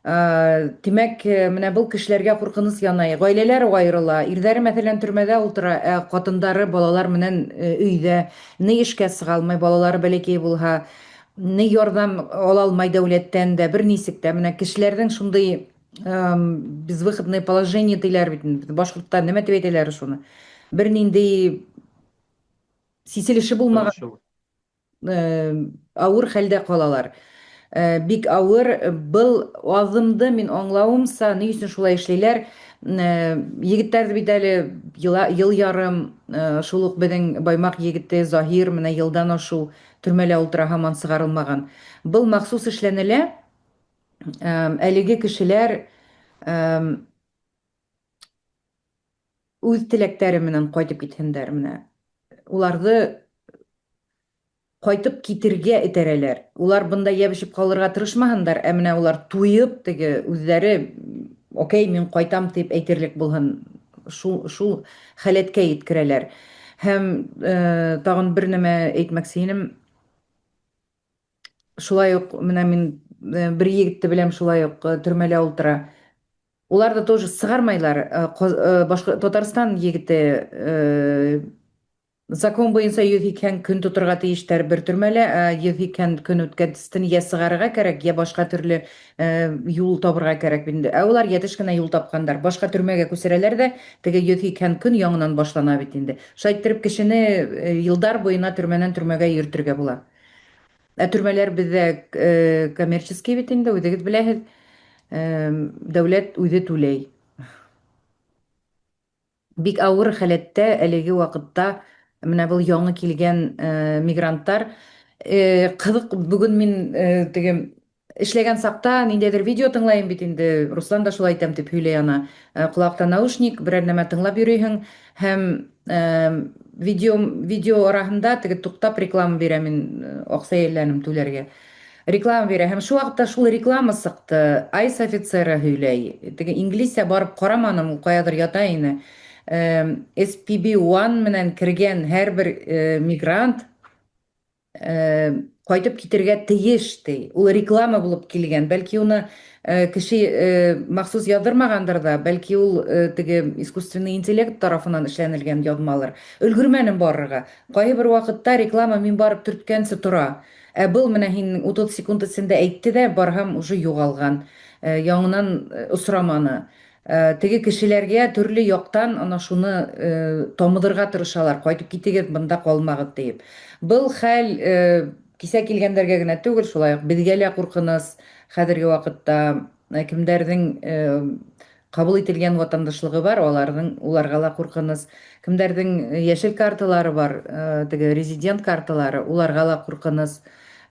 Тимәк, менә был кешеләргә ҡурҡыныс янай. Ғаиләләр айырыла, ирҙәре, мәҫәлән, төрмәҙә ултыра, ә ҡатындары балалар менән өйҙә, ни эшкә сыға алмай, балалары бәләкәй булһа, ни ярҙам ала алмай дәүләттән дә, бер нисек тә. Менә кешеләрҙең шундай безвыходное положение тиләр бит инде. Башҡортта нимә тип әйтәләр шуны? Бер ниндәй сиселеше булмаған ауыр хәлдә ҡалалар. Бик ауыр. Был аҙымды мин аңлауымса, ни өсөн шулай эшләйләр? Егеттәрҙе бит әле йыл ярым, шул уҡ беҙҙең Баймаҡ егете Заһир менә йылдан ашыу төрмәлә ултыра, һаман сығарылмаған. Был махсус эшләнелә. Әлеге кешеләр үҙ теләктәре менән ҡайтып китһендәр менә. Уларҙы ҡайтып китергә этәрәләр. Улар бында йәбешеп ҡалырға тырышмаһындар, ә менә улар туйып теге үҙҙәре, окей, мин ҡайтам тип әйтерлек булһын, шул халәткә еткерәләр. Һәм тағын бер нәмә әйтмәксе инем. Шулай уҡ менә мин бер егетте беләм, шулай уҡ төрмәлә ултыра. Улар да тоже сығармайлар. Башҡа Татарстан егете, Закон буйынса 180 көн тоторға тейештәр бер төрмәлә, ә 180 көн үткәнстен йә сығарырға кәрәк, йә башҡа төрлө юл табырға кәрәк инде. Ә улар йәтеш кенә юл тапҡандар. Башҡа төрмәгә күсерәләр ҙә, теге 180 көн яңынан башлана бит инде. Шулай иттереп кешене йылдар буйына төрмәнән төрмәгә йөртергә була. Ә төрмәләр беҙҙә коммерческий бит инде, үҙегеҙ беләһеҙ. Дәүләт үҙе түләй. Бик авыр халәттә әлеге вакытта менә был яңы килгән мигранттар. Кызык, бүген мин теге эшләгән сакта ниндәйдер видео тыңлайым бит инде. Руслан да шулай итәм дип һөйләй ана. Колакта наушник, берәр нәмә тыңлап йөрисең һәм видео араһында теге туктап реклама бирә мин акча ияләнем түләргә. Реклама бирә һәм шул вакытта шул реклама сыкты. Айс офицеры һөйләй. Теге инглизчә барып караманым, ул каядыр ята ине. SPB-1 менән кергән һәрбер мигрант кайтып китергә тиеш ди. Ул реклама булып килгән. Бәлки уны кеше махсус яздырмагандыр да, бәлки ул теге искусственный интеллект тарафыннан эшләнелгән язмалар. Өлгермәнем барырга. Кайбер вакытта реклама мин барып төрткәнче тора. Ә был менә һин 30 секунд эчендә әйтте дә, барһам уже югалган. Яңынан осраманы. Теге кешеләргә төрле яктан ана шуны тамыдырга тырышалар, кайтып китегез, монда калмагыз диеп. Был хәл кисә килгәндәргә генә түгел, шулай ук безгә лә куркыныч хәзерге вакытта кемдәрнең кабул ителгән ватандашлыгы бар, аларның уларга ла куркыныч. Кемдәрнең яшел карталары бар, теге резидент карталары, уларга ла куркыныч.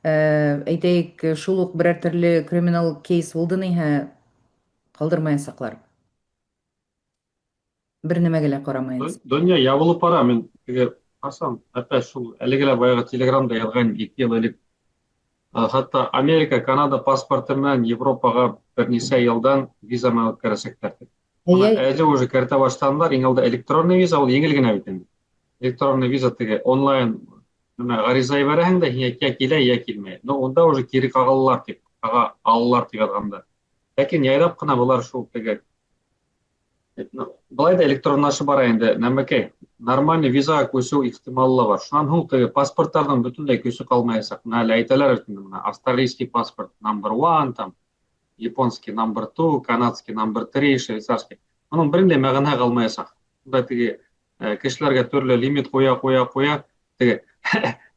Әйтәйек, шул ук берәр төрле криминал кейс булды ниһә, калдырмаячаклар. Бер нәмәгә лә карамаячак. Дөнья ябылып бара, мин теге карасам, опять шул әлеге лә баягы Телеграмда язган 2 ел элек. Хәтта Америка, Канада паспорты менән Европага берничә елдан виза менән үткәрәчәкләр дип. Моны әле уже кертә башладылар, иң алда электронный виза, ул еңел генә бит инде. Электронный виза теге онлайн нәмә гариза ебәрәһең дә, һиңә я килә, я килмәй. Но унда уже кире кагылалар дип, кага алалар дип язганда. Ләкин яйлап кына болар шул теге былай да электронлашып бара инде, нәмәкәй. Нормальный визага күчү ихтималы ла бар. Шуннан һуң теге паспортларның бөтенләй көче калмаячак. Менә әле әйтәләр бит инде, менә австралийский паспорт number one, там японский number two, канадский number three, швейцарский. Моның бернинди мәгънә калмаячак. Монда теге кешеләргә төрле лимит куя, куя, куя. Теге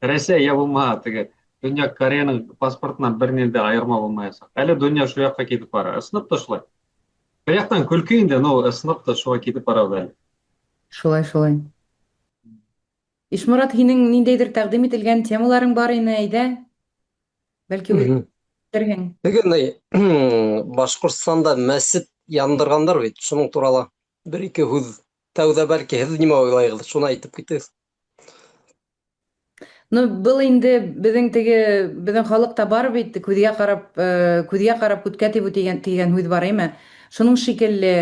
Рәсәй я булмаһа, теге Көньяк Кореяның паспортыннан бернинди аерма булмаячак. Әле дөнья шул якка китеп бара. Ысынып та шулай. Бер яктан көлке инде, но ысынып та шуңа китеп барабыз әле. Шулай, шулай. Ишморат, һинең ниндәйдер тәкъдим ителгән темаларың бар ине, әйдә. Бәлки үтерһең. Теге ни, Башкортстанда мәсет яндыргандар бит, шуның туралы бер-ике һүз. Тәүдә бәлки һеҙ нимә уйлайһығыҙ, шуны әйтеп китегеҙ. Ну, был инде беҙҙең теге беҙҙең халыҡта бар бит, күҙгә ҡарап, күҙгә ҡарап күткә тибеү дигән дигән һүҙ бар, әйме? Шуның шикелле,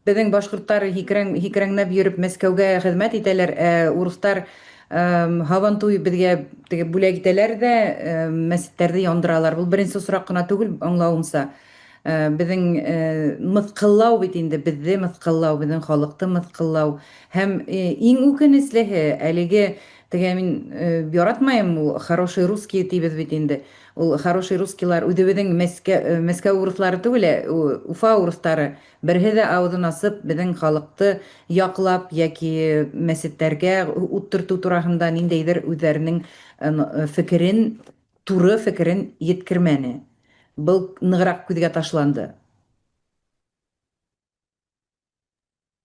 беҙҙең башҡорттар һикерәң һикерәңләп йөрөп Мәскәүгә хеҙмәт итәләр, ә урыҫтар һабантуй беҙгә теге бүләк итәләр ҙә, мәсеттәрҙе яндыралар. Был беренсе осраҡ ҡына түгел, аңлауымса. Беҙҙең мыҫҡыллау бит инде, беҙҙе мыҫҡыллау, беҙҙең халыҡты мыҫҡыллау. Һәм иң үкенеслеһе, әлеге теге мин яратмайым ул хороший русский тибеҙ бит инде. Ул хороший русскийлар үҙебеҙҙең Мәскәү, Мәскәү урыҫлары түгел, ә Уфа урыҫтары береһе ҙә ауыҙын асып беҙҙең халыҡты яҡлап йәки мәсеттәргә ут төртөү тураһында ниндәйҙер үҙҙәренең фекерен, туры фекерен еткермәне. Был нығыраҡ күҙгә ташланды.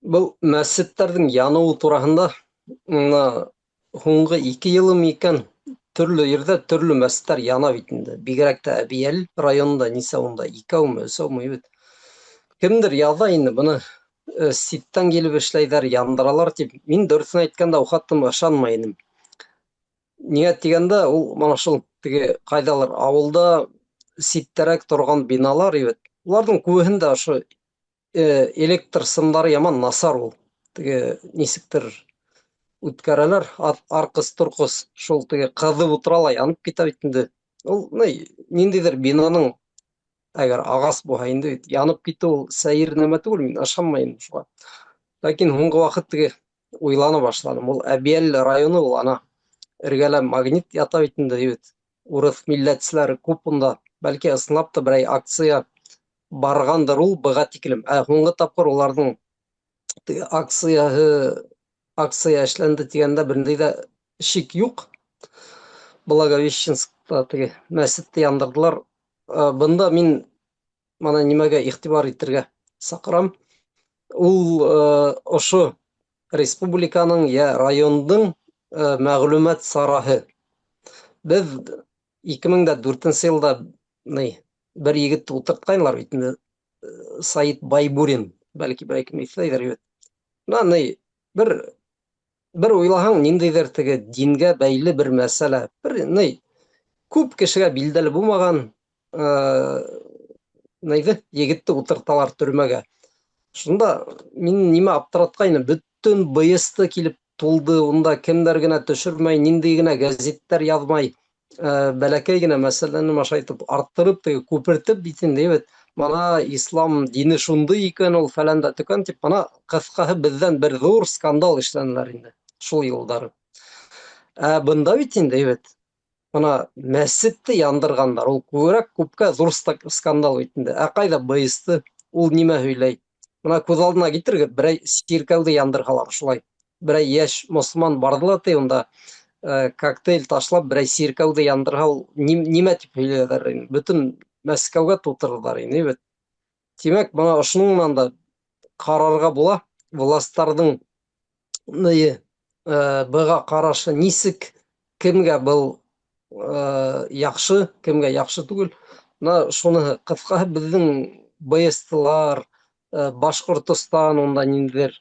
Был мәсеттәрҙең яныуы тураһында мына һуңғы 2 йылым икән, төрлө ерҙә төрлө мәсеттәр яна бит инде. Бигерәк тә Әбйәлил районында нисә унда, икәүме, өсәүме бит. Кемдер яҙа инде быны, ситтән килеп эшләйҙәр, яндыралар тип. Мин дөрөҫөн әйткәндә ул хаттым ышанмай инем. Ниңә тигәндә, ул мына шул теге ҡайҙалыр ауылда ситтәрәк торған биналар бит. Уларҙың күбеһендә ошо электр сымдары яман насар ул. Теге нисектер үткәрәләр, арҡыс торҡос шул теге ҡыҙып ултыра ла янып китә бит инде. Ул ниндәйҙер бинаның әгәр ағас булһа инде бит, янып китеү ул сәйер нәмә түгел, мин ышанмайым шуға. Ләкин һуңғы ваҡыт теге Уйлана башланым. Ул Әбйәлил районы ул ана эргәлә Магнит ята бит инде бит. Урыҫ милләтселәре күп унда. Бәлки ысынлап та берәй акция барғандыр ул быға тиклем. Ә һуңғы тапҡыр уларҙың теге акцияһы акция эшләнде тигәндә берендәй ҙә шик юҡ. Благовещенскта теге мәсетте яндырҙылар. Бында мин мана нимәгә иғтибар итергә саҡырам. Ул ошо республиканың йә райондың мәғлүмәт сараһы. Беҙ 2004 йылда ни бер егетте ултыртҡайнылар бит инде, Саид Байбурин, бәлки берәй кем иҫләйҙер бит. Мына ни бер уйлаһаң, ниндәйҙер теге дингә бәйле бер мәсьәлә. Бер ни күп кешегә билдәле булмаған нейҙе егетте ултырталар төрмәгә. Шунда мин нимә аптыратҡайны, бөтөн БСТ килеп тулды, унда кемдәр генә төшөрмәй, ниндәй генә гәзиттәр яҙмай, бәләкәй генә мәсьәләне машайтып арттырып, теге күпертеп бит инде бит. Мана ислам дине шундый икән ул фәлән дә төкән дип, мана ҡыҫҡаһы беҙҙән бер ҙур скандал эшләнеләр инде шул йылдары. Ә бында бит инде бит мына мәсетте яндырғандар, ул күберәк күпкә ҙур скандал бит инде. Ә ҡайҙа БСТ, ул нимә һөйләй? Мына күҙ алдына килтерегеҙ, берәй сиркәүҙе яндырһалар шулай. Берәй йәш мосолман барҙы ла ти унда коктейль ташлап берәй сиркәүҙе яндырһа, ул нимә тип һөйләйҙәр инде? Бөтөн Мәскәүгә тултырҙылар инде бит. Тимәк, бына ошоноң менән дә ҡарарға була властарҙың ни быға ҡарашы нисек, кемгә был яҡшы, кемгә яҡшы түгел. Мына шуныһы ҡыҫҡаһы беҙҙең БСТлар, Башҡортостан унда ниндәйҙер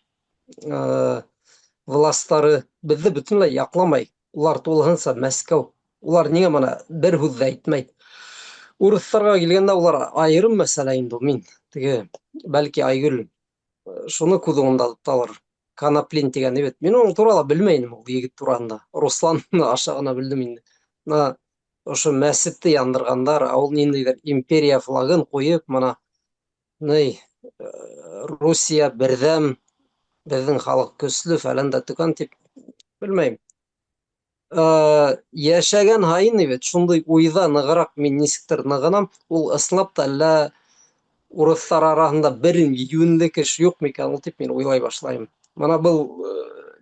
властары беҙҙе бөтөнләй яҡламай. Улар тулыһынса Мәскәү. Улар ниңә мына бер һүҙ ҙә әйтмәй. Урыҫтарға килгәндә улар айырым мәсьәлә инде мин. Теге бәлки Айгөл шуны күҙ уңында тоталыр. Коноплин тигән бит. Мин уның турала белмәй инем ул егет тураһында. Руслан аша ғына белдем инде. Мына ошо мәсетте яндырғандар, ә ул ниндәйҙер империя флагын ҡуйып, мына ни Русия берҙәм, беҙҙең халыҡ көслө фәлән дә төкән тип белмәйем. Йәшәгән һайын бит шундай уйҙа нығыраҡ мин нисектер нығынам, ул ысынлап та әллә урыҫтар араһында бер йүнле кеше юҡ микән ул тип мин уйлай башлайым. Мына был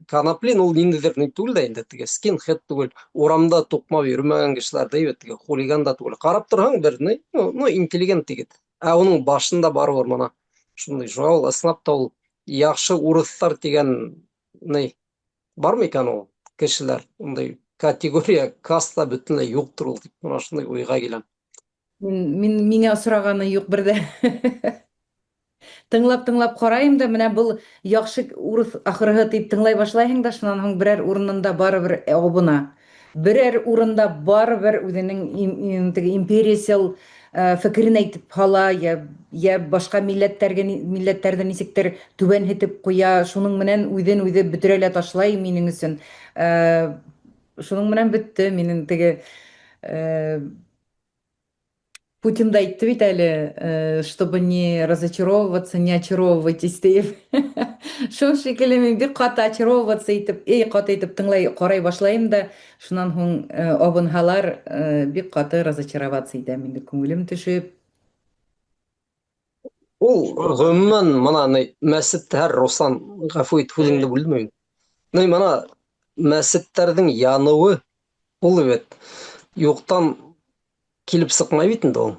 Коноплин ул ниндәйҙер ни түгел дә инде, теге скинхед түгел, урамда туҡмап йөрөмәгән кешеләр дә бит, теге хулиган да түгел. Ҡарап торһаң бер ни, ну интеллигент егет. Ә уның башында барыбер мына шундай шуға ул ысынлап та ул яҡшы урыҫтар тигән ни бар микән ул кешеләр? Ундай категория каста бөтөнләй юҡтыр ул тип мына шундай уйға киләм. Мин миңә осрағаны юҡ бер ҙә. Тыңлап-тыңлап ҡарайым да, менә был яҡшы урыҫ ахырыһы тип тыңлай башлайһың да, шунан һуң берәр урынында барыбер абына. Берәр урында барыбер үҙенең теге империясыл фекерен әйтеп һала, йә башҡа милләттәргә милләттәрҙе нисектер түбәнһетеп ҡуя, шуның менән үҙен үҙе бөтөрә лә ташлай минең өсөн. Шуның менән бөттө минең теге Путин да әйтте бит әле, чтобы не разочаровываться, не очаровывайтесь тиеп. Шул шикелле мин бик ҡаты очаровываться итеп, эй, ҡаты итеп тыңлай, ҡарай башлайым да, шунан һуң абынһалар, бик ҡаты разочароваться итәм инде, күңелем төшөп. Ул ғөмүмән мына ни мәсеттәр, Руслан, ғәфү ит, һүҙеңде бүлдем мин. Ни мына мәсеттәрҙең яныуы ул бит юҡтан килеп сыҡмай бит инде ул.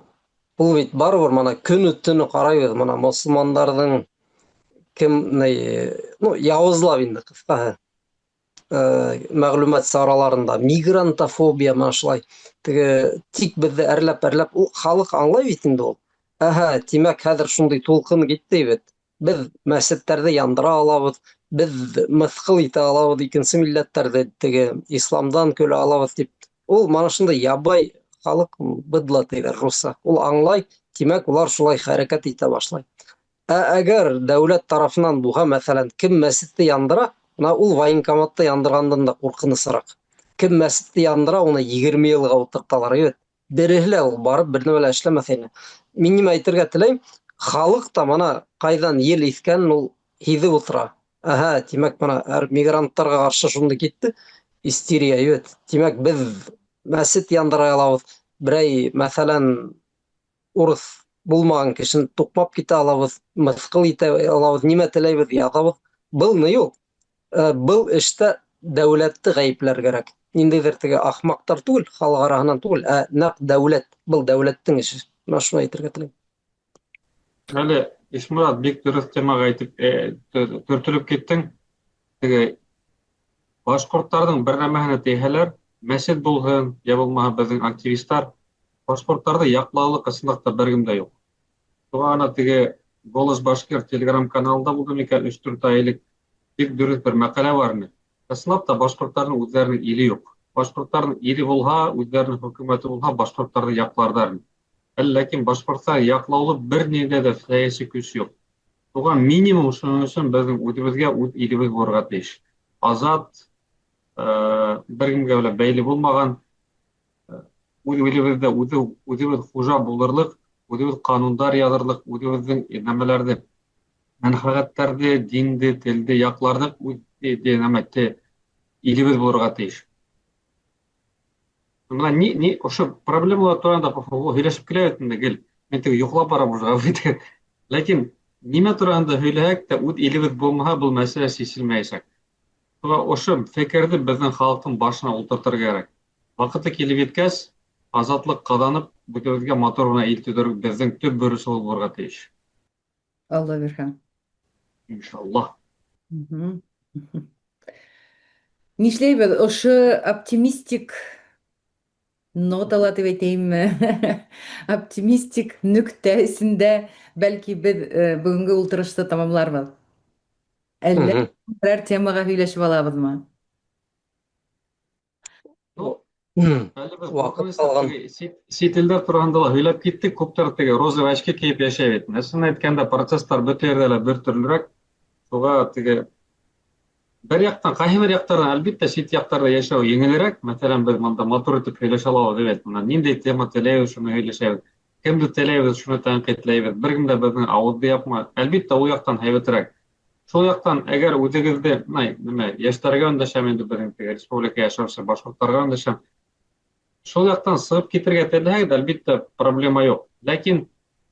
Ул бит барыбер мына көнө төнө ҡарайбыҙ, мына мосолмандарҙың кем ни, ну, яуызлап инде ҡыҫҡаһы. Мәғлүмәт сараларында мигрантофобия мына шулай теге тик беҙҙе әрләп-әрләп ул халыҡ аңлай бит инде ул. Әһә, тимәк, хәҙер шундай тулҡын китте бит. Беҙ мәсеттәрҙе яндыра алабыҙ, беҙ мыҫҡыл итә алабыҙ икенсе милләттәрҙе, теге исламдан көлә алабыҙ тип. Ул мана шундай ябай халыҡ быдло тиҙәр русса. Ул аңлай, тимәк, улар шулай хәрәкәт итә башлай. Ә әгәр дәүләт тарафынан булһа, мәҫәлән, кем мәсетте яндыра, мына ул военкоматты яндырғандан да ҡурҡынысыраҡ. Кем мәсетте яндыра, уны 20 йылға ултырталар, бит. Береһе лә ул барып бер нәмә лә эшләмәҫ ине. Мин нимә әйтергә теләйем, халыҡ та мына ҡайҙан ел иҫкәнен ул һиҙеп ултыра. Әһә, тимәк, бына һәр мигранттарға ҡаршы шундай китте истерия, бит. Тимәк, беҙ мәсет яндыра алабыҙ, берәй, мәҫәлән, урыҫ булмаған кешене туҡмап китә алабыҙ, мыҫҡыл итә алабыҙ, нимә теләйбеҙ, яҙабыҙ. Был ни ул? Был эштә дәүләтте ғәйепләр кәрәк. Ниндәйҙер теге ахмаҡтар түгел, халыҡ араһынан түгел, ә нәҡ дәүләт. Был дәүләттең эше. Мына шуны әйтергә теләйем. Әле Ишморат бик дөрөҫ темаға әйтеп төртөлөп киттең. Теге башҡорттарҙың бер нәмәһенә тейһәләр, мәсет булһын, йә булмаһа беҙҙең активистар, башҡорттарҙы яҡлаулыҡ ысынлап та бер кем дә юҡ. Шуға ана теге Голос Башкир телеграм каналында булды микән, өс-дүрт ай элек бик дөрөҫ бер мәҡәлә бар ине. Ысынлап та башҡорттарҙың үҙҙәренең иле юҡ. Башҡорттарҙың иле булһа, үҙҙәренең хөкүмәте булһа, башҡорттарҙы яҡларҙар ине. Әле ләкин башҡортстар яҡлаулы бер ниндәй ҙә сәйәси көс юҡ. Шуға минимум шуның өсөн беҙҙең үҙебеҙгә үҙ илебеҙ булырға тейеш. Азат, бер кемгә лә бәйле булмаған, үҙ илебеҙҙә үҙе, үҙебеҙ хужа булырлыҡ, үҙебеҙ ҡанундар яҙырлыҡ, үҙебеҙҙең нәмәләрҙе, мәнфәғәттәрҙе, динде, телде яҡларлыҡ үҙ нәмә, илебеҙ булырға тейеш. Бына ни, ни ошо проблемалар тураһында һөйләшеп килә бит инде гел. Мин теге йоҡлап барам уже. Ләкин нимә тураһында һөйләһәк тә, үҙ илебеҙ булмаһа, был мәсьәлә сиселмәйәсәк. Шуға ошо фекерҙе беҙҙең халыҡтың башына ултыртырға кәрәк. Ваҡыты килеп еткәс, азатлыҡ ҡаҙанып, үҙебеҙгә матур ғына ил төҙөр беҙҙең төп бурыс булырға тейеш. Алла бирһә. Иншаллаһ. Нишләйбеҙ? Ошо оптимистик нотала дип әйтәйемме? Оптимистик нөктә эсендә бәлки беҙ бөгөнгө ултырышты тамамларбыҙ. Әллә берәр темаға һөйләшеп алабыҙмы? Ну, әле беҙ Ваҡыт ҡалған. Сит илдәр тураһында ла һөйләп киттек, күптәр теге розовый очки кейеп йәшәй бит. Ысын әйткәндә, процесстар бөтә ерҙә лә бер төрлөрәк. Шуға теге бер яҡтан, ҡайһы бер яҡтарҙан, әлбиттә, сит яҡтарҙа йәшәү еңелерәк. Мәҫәлән, беҙ бында матур итеп һөйләшә алабыҙ, бит. Бына ниндәй тема теләйбеҙ, шуны һөйләшәбеҙ. Кемде теләйбеҙ, шуны тәнҡитләйбеҙ. Бер кем дә беҙҙең ауыҙҙы япмай. Әлбиттә, ул яҡтан һәйбәтерәк. Шул яҡтан, әгәр үҙегеҙҙе, нимә, йәштәргә өндәшәм инде, беҙҙең теге республика йәшәүсе башҡорттарға өндәшәм. Шул яҡтан сығып китергә теләһәгеҙ, әлбиттә, проблема юҡ. Ләкин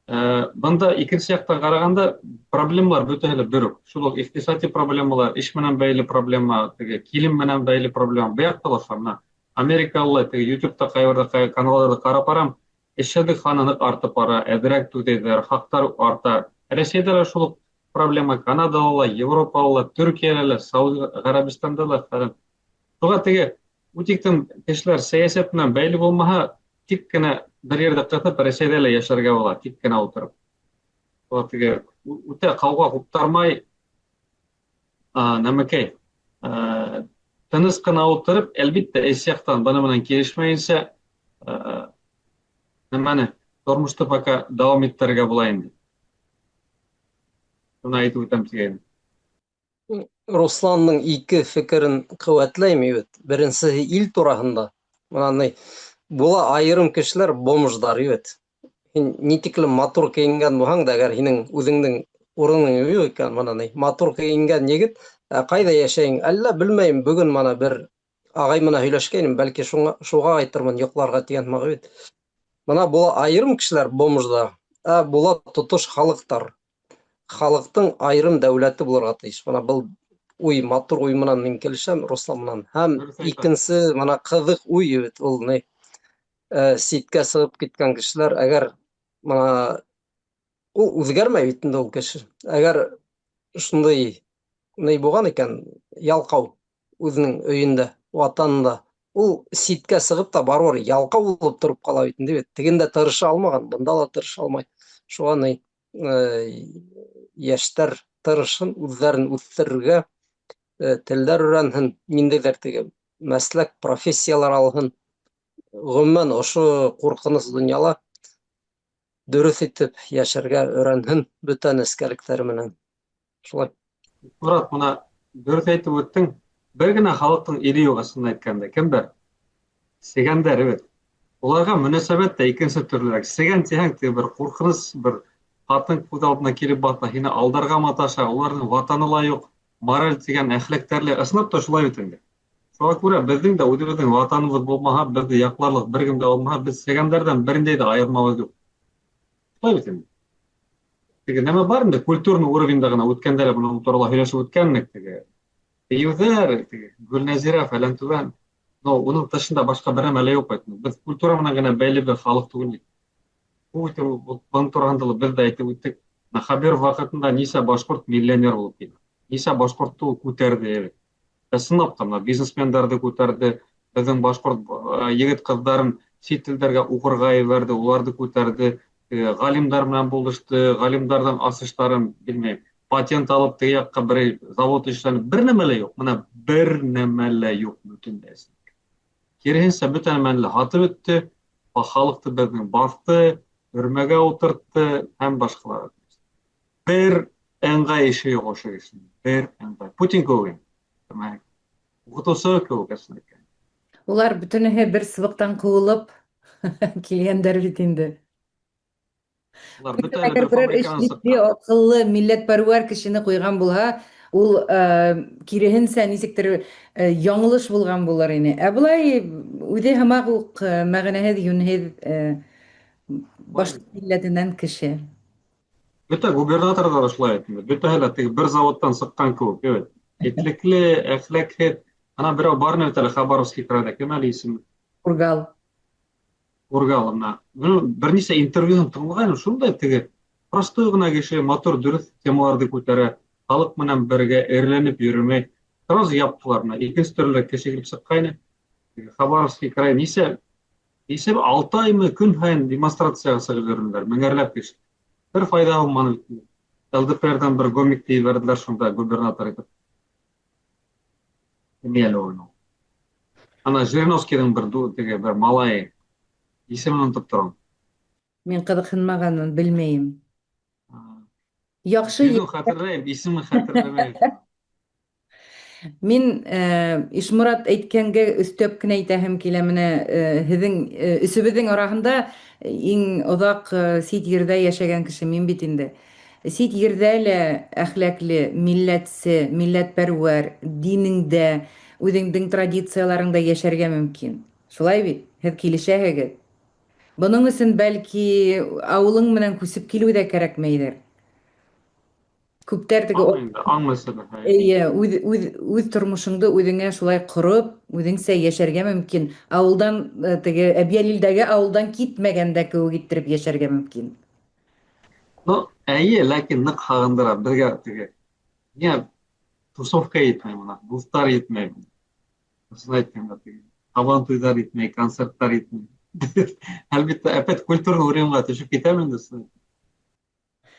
бында икенсе яҡтан ҡарағанда проблемалар бөтәһе лә бер үк. Шул уҡ иҡтисади проблемалар, эш менән бәйле проблема, теге килем менән бәйле проблема. Был яҡта ла шул, бына Америкала теге YouTube'та ҡайһы каналдарҙы ҡарап барам, эшһеҙлек һаны ныҡ артып бара, әҙерәк түҙәйҙәр, хаҡтар арта. Рәсәйҙә лә шул уҡ проблема, Канадала ла, Европала ла, Төркиәлә лә, Сауҙи Ғәрәбстанда ла фәлән. Шуға теге үтиктең кешеләр сәйәсәт менән бәйле булмаһа, тик кенә бер ерҙә ҡыҫып Рәсәйҙә лә йәшәргә була, тик кенә ултырып. Шуға теге үтә ҡауға ҡуптармай, нәмәкәй, тыныс ҡына ултырып, әлбиттә, эс яҡтан быны менән килешмәйенсә, нәмәне, тормошто пока дауам иттерергә була инде. Шуны әйтеп үтәм тигәйнем. Русландың ике фекерен ҡеүәтләйем бит. Беренсеһе ил тураһында. Бына ни, була айырым кешеләр бомждар бит. Һин ни тиклем матур кейенгән булһаң да, әгәр һинең үҙеңдең урының юҡ икән, бына ни, матур кейенгән егет, ә ҡайҙа йәшәйең? Әллә белмәйем, бөгөн бына бер ағай менән һөйләшкәйнем, бәлки шуға ҡайтырмын йоҡларға тигән һымаҡ бит. Бына була айырым кешеләр бомждар, ә була тотош халыҡтар. Халыҡтың айырым дәүләте булырға тейеш. Бына был уй, матур уй менән мин килешәм Руслан менән. Һәм Дөрөҫ әйтә. икенсе бына ҡыҙыҡ уй бит ул ни, ситкә сығып киткән кешеләр, әгәр бына ул үҙгәрмәй бит инде ул кеше. Әгәр шундай ни булған икән, ялҡау үҙенең өйөндә, ватанында, ул ситкә сығып та барыбер ялҡау булып тороп ҡала бит инде бит. Тегендә тырыша алмаған, бында ла тырыша алмай. Шуға ни, йәштәр тырышһын, үҙҙәрен үҫтерергә, телдәр өйрәнһен, ниндәйҙер теге мәсләк, профессиялар алһын. Ғөмүмән, ошо ҡурҡыныс донъяла дөрөҫ итеп йәшәргә өйрәнһен бөтә нескәлектәре менән. Шулай. Мурат, бына дөрөҫ әйтеп үттең. Бер генә халыҡтың иле юҡ, ысын әйткәндә. Кемдәр? Сегәндәр, бит. Уларға мөнәсәбәт тә икенсе төрлөрәк. Сегән тиһәң, теге бер ҡурҡыныс бер ҡатын күҙ алдына килеп баҫа, һине алдарға маташа, уларҙың ватаны ла юҡ, Мораль тигән әхләктәр лә ысынлап та шулай бит инде. Шуға күрә беҙҙең дә үҙебеҙҙең ватаныбыҙ булмаһа, беҙҙе яҡларлыҡ бер кем дә булмаһа, беҙ сәгәндәрҙән берендәй ҙә айырмабыҙ юҡ. Шулай бит инде. Теге нәмә бар инде, культурный уровеньда ғына үткәндә лә бының турала һөйләшеп үткән инек теге. Тейеүҙәр, теге Гөлнәзирә фәлән түбән. Но уның тышында башҡа бер нәмә лә юҡ бит. Беҙ культура менән генә бәйле бер халыҡ түгел бит. Бының тураһында ла беҙ ҙә әйтеп үттек. Хәбиров ваҡытында нисә башҡорт миллионер булып китте. Нисә башҡортто ул күтәрҙе элек. Ысынлап та, мына бизнесмендарҙы күтәрҙе, беҙҙең башҡорт егет-ҡыҙҙарын сит илдәргә уҡырға ебәрҙе, уларҙы күтәрҙе, ғалимдар менән булышты, ғалимдарҙың асыштарын, белмәйем, патент алып теге яҡҡа берәй завод эшләне, бер нәмә лә юҡ, мына бер нәмә лә юҡ бөтөнләй. Киреһенсә, бөтә нәмәне лә һатып бөттө, халыҡты беҙҙең баҫты, төрмәгә ултыртты һәм башҡалар. Бер ыңғай эше юҡ ошо кешенең, бер ыңғай. Путин кеүек инде. Уҡытыусы кеүек әсен әйткән. Улар бөтөнөһө бер сыбыҡтан ҡыуылып килгәндәр бит инде. Улар Путин бөтәһе әгәр бер берәр фабриканан эшлекле, сыҡҡан. аҡыллы, милләтпәрвәр кешене ҡуйған булһа, ул киреһенсә нисектер яңылыш булған булыр ине. Ә былай үҙе һымаҡ уҡ мәғәнәһеҙ, йүнһеҙ башҡорт милләтенән кеше. Бөтә губернаторҙар ҙа шулай бит инде. Бөтәһе лә теге бер заводтан сыҡҡан кеүек, эйе. Этлекле, әхлаҡһыҙ. Ана берәү бар ине бит әле Хабаровский крайҙа, кем әле исеме? Ургал. Ургал, мына. Мин бер нисә интервьюын тыңлағайным, шундай теге простой ғына кеше, матур, дөрөҫ темаларҙы күтәрә, халыҡ менән бергә әрләнеп йөрөмәй. Сразу яптылар мына. Икенсе төрлө кеше килеп сыҡҡайны. Теге Хабаровский край нисә, нисә 6 аймы көн һайын демонстрацияға сығып йөрөнөләр, меңәрләп кеше. Бер файҙа булманы бит. Эл Дэ Пэ-рҙән бер гомикты ебәрҙеләр шунда губернатор итеп. Кем әле ул? Ана Жириновскийҙың бер теге бер малайы. Исемен онотоп торам. Мин ҡыҙыҡһынмағанмын, белмәйем. Яҡшы Йөҙөн хәтерләйем, исемен хәтерләмәйем. Мин Ишморат әйткәнгә өҫтәп кенә әйтәһем килә, менә һеҙҙең өсөбөҙҙең араһында иң оҙаҡ сит ерҙә йәшәгән кеше мин бит инде. Сит ерҙә лә әхлаҡлы, милләтсе, милләтпәрвәр, динеңдә, үҙеңдең традицияларыңда йәшәргә мөмкин. Шулай бит? Һеҙ килешәһегеҙ. Бының өсөн бәлки ауылың менән күсеп килеү ҙә кәрәкмәйҙер. Күптәр теге Аң инде, аң мәсьәләһе. Эйе, үҙ тормошоңдо үҙеңә шулай ҡороп, үҙеңсә йәшәргә мөмкин. Ауылдан теге Әбйәлилдәге ауылдан китмәгәндә кеүек иттереп йәшәргә мөмкин. Ну, эйе, ләкин ныҡ һағындыра беҙгә теге. Ниңә тусовка етмәй бына, дуҫтар етмәй. Ысын әйткәндә теге һабан туйҙар етмәй, концерттар етмәй. Әлбиттә, әпәт культурный уровеньға төшөп китәм инде.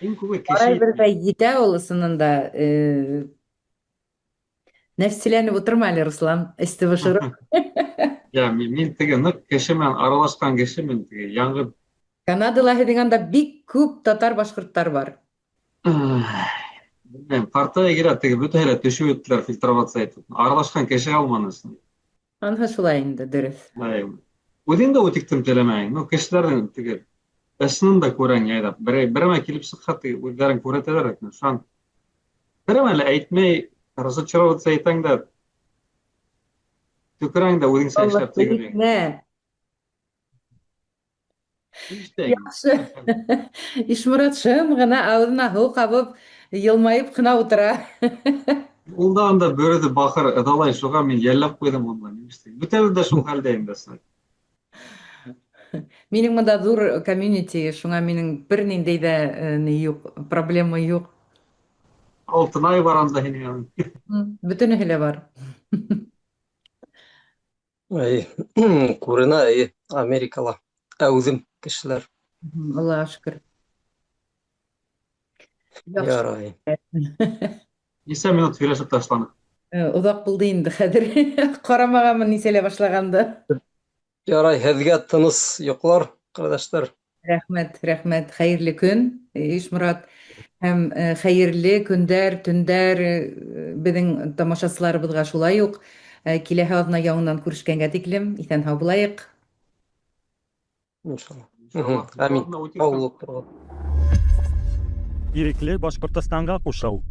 Иң күбе кеше Барай бер дә етмәй. етә ул ысынында. Нәфселәнеп ултырма әле, Руслан, эсте бошороп. Я, мин теге ныҡ кеше менән аралашҡан кеше, мин теге яңғыҙ. Канадала һеҙҙең анда бик күп татар-башҡорттар бар. Белмәйем, ҡартая килә, теге бөтәһе лә төшөп бөттөләр, фильтроваться итеп. Аралашҡан кеше ҡалманы. Анһы шулай инде, дөрөҫ. Шулай. Үҙең дә үтектем теләмәйең. Ну, кешеләрҙең теге ысынын да күрәң яйлап. Берәмә килеп сыҡһа, теге үҙҙәрен күрһәтәләр бит. Шунан берәмә лә әйтмәй, разочароваться итәң дә, төкөрәң дә үҙеңсә Алла эшләп тегерһең. бирһен. Нишләйем? Яҡшы. Ишморат шым ғына ауыҙына һыу ҡабып, йылмайып ҡына ултыра. Ул да анда бөрөҙө бахыр ыҙалай, шуға мин йәлләп ҡуйҙым уны. Нишләйем? Бөтәбеҙ ҙә шул хәлдә инде. Минең бында ҙур комьюнити, шуңа минең бер ниндәй ҙә ни юҡ, проблема юҡ. Алтынай бар анда һинең яныңда. Бөтөнөһө лә бар. Эй, күренә, эй, Америкала әүҙем кешеләр. Аллаға шөкөр. Яҡшы. Ярай. Нисә минут һөйләшеп ташланыҡ? Оҙаҡ булды инде хәҙер. Ҡарамағанмын нисәлә башлағанды. Ярай, һеҙгә тыныс йоҡлар, ҡәрҙәштәр. Рәхмәт, рәхмәт. Хәйерле көн, Ишморат. Һәм хәйерле көндәр, төндәр беҙҙең тамашасыларыбыҙға шулай уҡ. Киләһе аҙна яңынан күрешкәнгә тиклем иҫән-һау булайыҡ. Иншалла. Иншалла. Амин. Иншалла. Һау булып тороғоҙ. Ирекле Башҡортостанға ҡушыл.